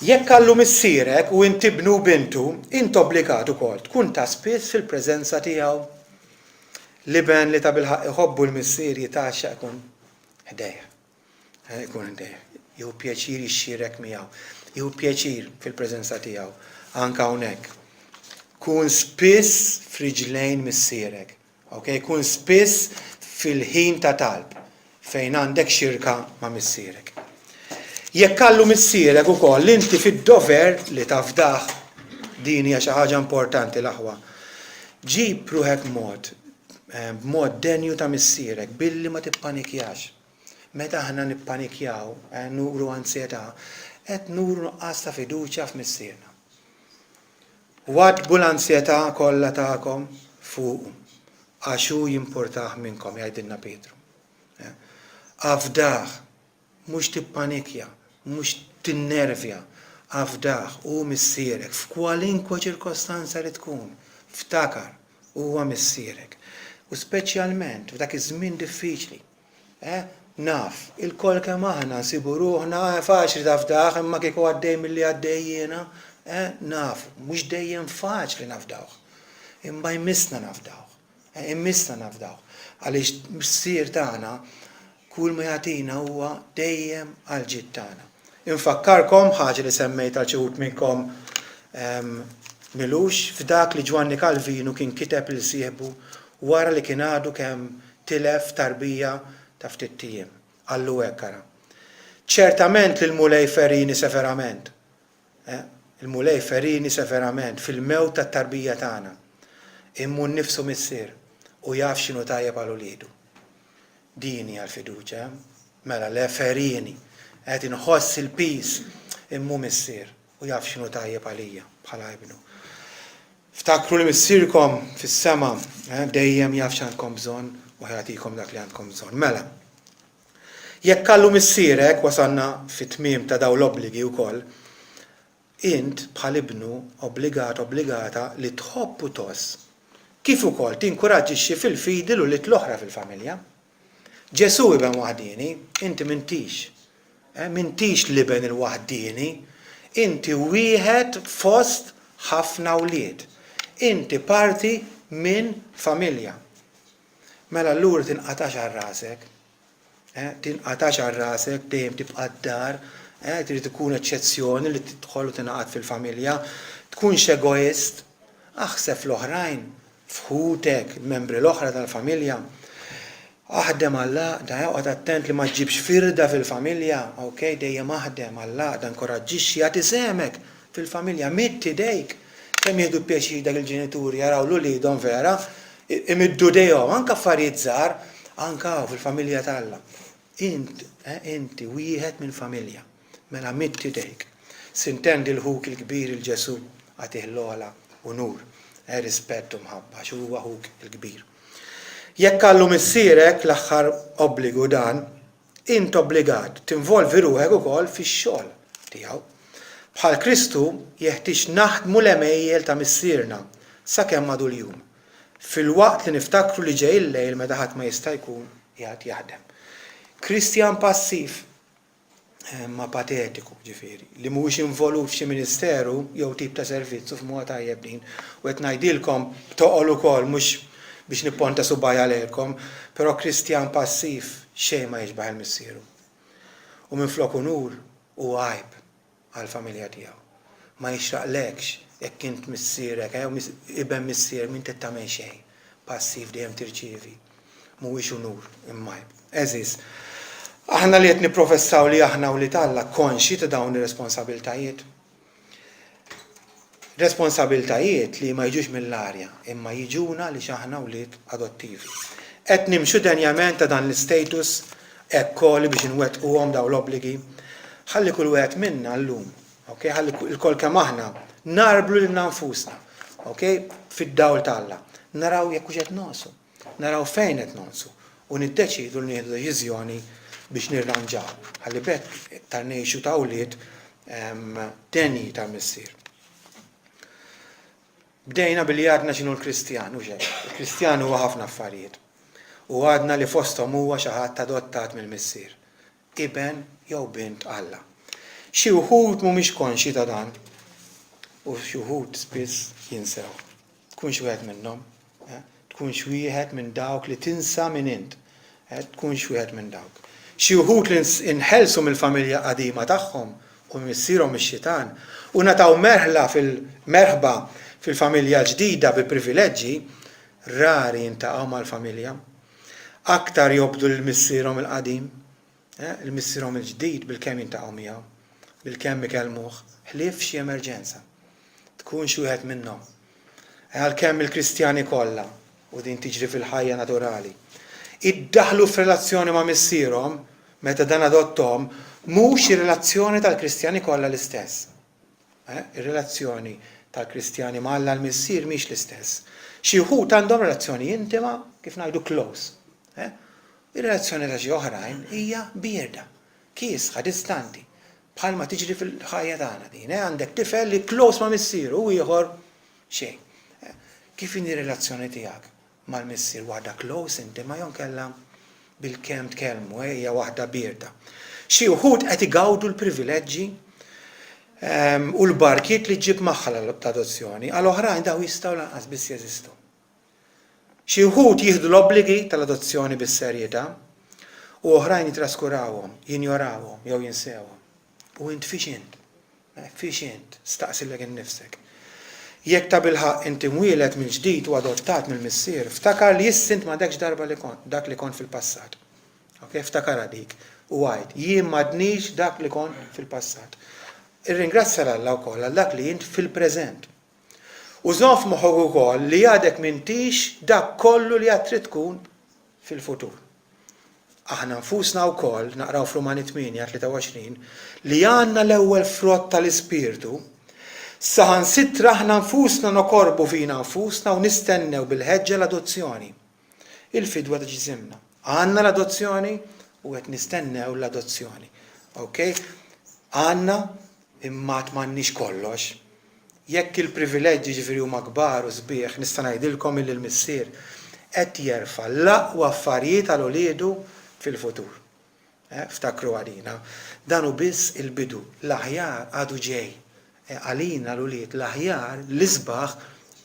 Jekk Allu Missierek u int ibnu u bintu, int obbligat ukoll tkun ta' spiss fil-preżenza tiegħu. L-iben li tabilħaqq iħobbu l-Missier jitgħaxxaq ikun ħdejh. Ikun ħdejh. Jieħu pjaċir jixxierek miegħu. Jieħu pjaċir fil-preżenza tiegħu. Anke hawnhekk. Kun spiss f'riġlejn missierek. Ok? Kun spiss fil-ħin ta' talb fejn għandek xirka ma' missierek. Jekk Allu missierek ukoll inti fid-dover li tafdah. Din hija xi ħaġa importanti l-aħwa. Ġib ruħek mod eh, b'mod denju ta' missierek billi ma tippanikjax. Meta aħna nippanikjaw, nuru anzjetà, qed nuru nuqqas ta' fiduċja f'Missierna. Waddbu l-anzjetà kollha tagħkom fuqu, għax hu jimpurtah minnkom, jgħidilna Pietru. Afdah, mhux tippanikja, mhux tinnervja, afdah, hu Missierek, f'kwalinkwe ċirkostanza li tkun, ftakar, huwa Missierek. U speċjalment f'dak iż-żmien diffiċli. Eh, naf, ilkoll kemm aħna nsibu ruħna, eh, faċli tafdah, imma kieku għaddej milli għaddej jiena, eh, naf, mhux dejjem faċli nafdawh. Imma jmissna nafdawh. Eh, imissna nafdawh. Għaliex missier tagħna kull ma jagħtina huwa dejjem għal ġid tagħna. Infakkarkom ħaġa li semmejt għal xi wħud minnkom ehm, milux f'dak li Ġwanni Kalvinu kien kiteb lil sieħbu wara li kien għadu kemm tilef tarbija ta' ftit ijiem. Qallu hekk, ara. Ċertament li l-Mulej ferini severament. Eh, il-Mulej ferini severament fil-mewt tat-tarbija tagħna. Imma hu nnifsu missier u jaf x'inhu tajjeb għal uliedu. Din hija l-fiduċja, eh? Mela le ferini. Qed inħoss il-piż imma hu missier u jaf x'inhu tajjeb għalija bħala ibnu. Ftakru li Missierkom fis-sema dejjem jaf x'għandkom bżonn u ħa jagħtikom dak li għandkom bżonn. Mela, jekk Alla hu Missierek, wasalna fit-tmiem ta' dawn l-obbligi wkoll, int bħal ibnu obbligat, obbligata li tħobb u tgħożż, kif ukoll tinkuraġġixxi fil-fidi l-ulied l-oħra fil-familja. Ġesù iben waħdieni, inti m'intix. Eh, m'intix l-iben il-waħdieni, inti wieħed fost ħafna wlied. Inti parti minn familja. Mela allura tinqatax għal rasek. Eh, tinqatax għal rasek, dejjem tibqa' d-dar, eh, trid ikun eċċezzjoni li tidħol u tingħaqad fil-familja. Tkunx egoist, aħseb fl-oħrajn, f'ħutek, il-membri l-oħra tal-familja. Aħdem għall-għaqda, oqgħod attent li ma ġġibx firda fil-familja, ok, dejjem aħdem għall-għaqda, inkoraġġixxi, agħti sehmek fil-familja, midd idejk. Kemm jieħdu pjaċir dak il-ġenituri jaraw 'l uliedhom vera imiddu idejhom, anke affarijiet żgħar, anke hawn fil-familja t'Alla. Int, eh, inti wieħed minn familja. Mela midd idejk. Sintendi 'l ħuk il-kbir 'il Ġesù, agħtih l-ogħla unur, eh, rispett u mħabba, għax huwa ħuk il-kbir. Jekk Alla hu Missierek, l-aħħar obbligu dan, int obbligat tinvolvi ruħek ukoll fix-xogħol tiegħu. Bħal Kristu, jeħtieġ naħdmu l-għemejjel ta' Missierna sakemm għadu l-jum. Filwaqt li niftakru li ġej il-lejl meta ħadd ma jista' jkun qiegħed jaħdem. Kristjan passiv, imma patetiku, ġifieri, li mhuwiex involut f'xi ministeru jew tip ta' servizz, u fhmuha tajjeb din, u qed ngħidilkom b'toqol ukoll mhux biex nipponta subgħajja lejkom, però Kristjan passiv xejn ma jixbah 'il missieru. U minflok unur hu għajb. għall-familja tiegħu. Ma jixraqlekx jekk int missierek, jew iben missierek m'int qed tagħmel xejn, passiv dejjem tirċievi. Mhuwiex unur imma għajb. Għeżież, aħna li qed nipprofessaw li aħna wlied Alla konxji ta' dawn ir-responsabiltajiet? Responsabiltajiet li ma jiġux mill-arja, imma jiġuna għaliex aħna wlied adottivi. Qed nimxu denjament ta' dan l-istatus hekk għoli biex inwettquhom dawn l-obbligi? Ħalli kull wieħed minna llum, ok, ħalli lkoll kemm aħna ngħarblu lilna nfusna, ok, fid-dawl ta' Alla. Naraw jekk hux qed nonqsu. Naraw fejn qed nonqsu u niddeċiedu li nieħdu deċiżjoni biex nirranġaw, ħalli b'hekk iktar ngħixu ta' wlied denji tal-Missier. Bdejna billi għadna x'inhu l-Kristjan, hux hekk? Il-Kristjan huwa ħafna affarijiet. U għadna li fosthom huwa xi ħadd adottat mill-Missier, iben jew bint Alla. Xi wħud mhumiex konxji ta' dan u xi wħud spiss jinsew. Tkunx wieħed minnhom. Tkunx wieħed minn dawk li tinsa min int. Tkunx wieħed minn dawk. Xi wħud li nħelsu mill-familja qadima tagħhom u minn missierhom ix-xitan u ngħataw merħla fil merħba fil-familja l-ġdida bi privileġġi, rari jintaqgħu mal-familja. Aktar jobdu lil missierhom il-qadim. Il-missierhom il-ġdid bilkemm jintaqgħu miegħu, bilkemm ikellmuh, ħlief f'xi emerġenza. Tkunx wieħed minnhom. Għalkemm il-Kristjani kollha, u din tiġri fil-ħajja naturali, iddaħħlu f'relazzjoni ma' Missierhom meta dan adotthom, mhux ir-relazzjoni tal-Kristjani kollha l-istess. Ir-relazzjoni tal-Kristjani ma' Alla l-Missier mhix l-istess. Xi wħud għandhom relazzjoni intima, kif ngħidu close. Ir-relazzjoni ta' xi oħrajn hija bierda, kiesħa, distanti. Bħalma tiġri fil-ħajja tagħna din, eh? Għandek tifel li close ma' missieru u ieħor xejn. Eh? Kif inhi relazzjoni tiegħek mal-missier waħda close intima jew inkella bilkemm tkellmu, eh, hija waħda bierda. Xi wħud qed igawdu l-privileġġi ehm, u l-barkiet li ġġib magħha l-adozzjoni, għal oħrajn daw jistgħu lanqas biss jeżistu. Xi wħud jieħdu l-obbligi tal-adozzjoni bis-serjetà, u oħrajn jittraskurawhom, jinjorawhom, jew jinsewhom. U int fiex int? Fiex int? Staqsi lilek innifsek. Jekk tabilħaqq inti mwieled mill-ġdid u adottat mill-Missier, ftakar li issa int m'għadekx darba li kont, dak li kont fil-passat. Ok, ftakarha dik u għid, jien m'għadnix dak li kont fil-passat. Irringrazzja 'l Alla wkoll għal dak li int fil-preżent. U żomm f'moħħok ukoll li għadek m'intix dak kollu li għad trid tkun fil-futur. Aħna nfusna wkoll, naqraw f'Rumani 8, 23, li għandna l-ewwel frott tal-Ispirtu, saħansitra aħna nfusna nokorbu fina nfusna u nistennew bil-ħeġġa l-adozzjoni, il-fidwa ta' ġisimna. Għandna l-adozzjoni u qed nistennew l-adozzjoni. Ok? Għandna imma għad m'għandniex kollox. Jekk il-privileġġi jiġifieri huma kbar u sbieħ, nista' ngħidilkom illi l-Missier qed jerfa' l-aqwa affarijiet għal uliedu fil-futur. Eh, ftakruha dina. Dan hu biss il-bidu. L-aħjar għadu ġej. Eh, għalina l-ulied, l-aħjar, l-isbaħ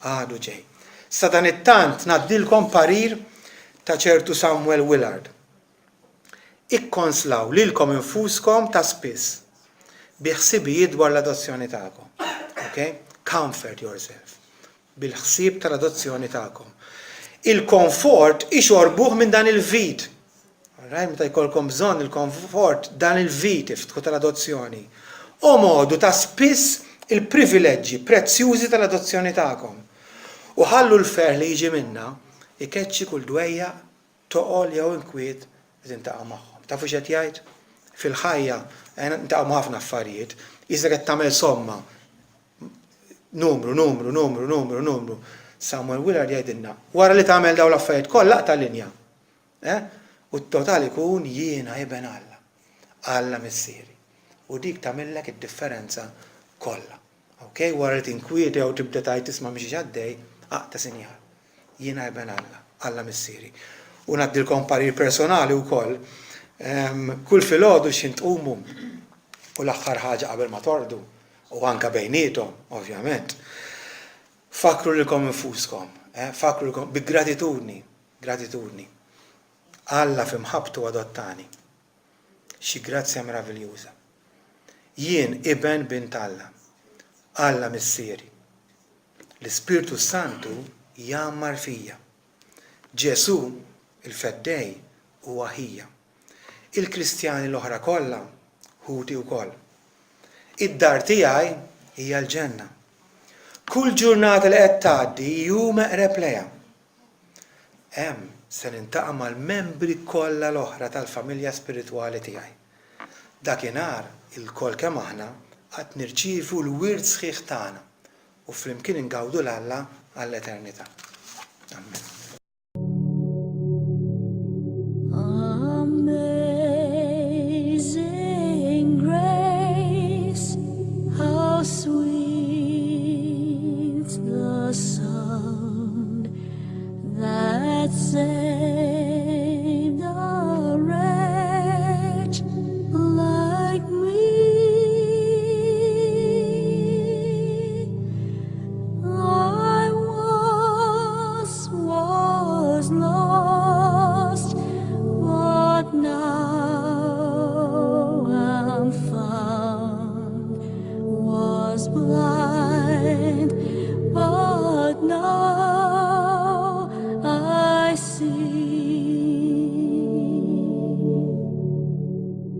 għadu ġej. Sadanittant ngħaddilkom parir ta' ċertu Samuel Willard. Ikkonslaw lilkom infuskom ta' spiss bi ħsibijiet dwar l-adozzjoni tagħkom. Ok? Comfort yourself bil-ħsieb tal-adozzjoni tagħkom. Il-konfort ixorbuh minn dan il-vit. Alright, meta jkollkom bżonn il-konfort, dan il-vit iftħu tal-adozzjoni. Omodu ta' spiss il-privileġġi prezzjużi tal-adozzjoni tagħkom. U ħallu l-ferħ li jiġi minnha ikeċċi kull dwejjaq toqol jew inkwiet li tiltaqa' magħhom. Tafu x'qed jgħid? Fil-ħajja niltaqgħu ma' ħafna affarijiet, qisek qed tagħmel somma. Numru, numru, numru, numru, numru. Samuel Willard jgħidilna, wara li tagħmel dawn l-affarijiet kollha aqta' linja. Eh? U t-total ikun jiena iben Alla. Alla missieri. U dik tagħmillek id-differenza kollha. Ok, wara li tinkwieta jew tibda tgħid isma' mhix għaddej, aqta' sinjal. Jiena iben Alla, Alla Missieri. U ngħaddilkom parir personali wkoll, kull filgħodu x'ħin tqumu u l-aħħar ħaġa qabel ma torqdu, u anke bejniethom, ovvjament, fakkru lilkom infuskom, fakkru lilkom bi gratitudni, gratitudni. Alla fi mħabbtu adottani. Xi grazzja meraviljuża. Jien iben bint Alla. Alla Missieri. L-Ispirtu s-Santu jgħammar fija. Ġesù, il-Feddej, huwa ħija. Il-Kristjani l-oħra kollha ħuti wkoll. Id-dar tiegħi hija l-ġenna. Kull ġurnata li qed tgħaddi jum eqreb lejha. Hemm se niltaqa' mal-membri kollha l-oħra tal-familja spiritwali tiegħi. Dakinhar ilkoll kemm aħna għad nirċievu l-wirt sħiħ tagħna u flimkien ingawdu 'l Alla għall-eternità. Ammen. Amazing grace, how sweet the sound that saved a wretch like me. I once was lost, but now am found. Was blind, but now I see.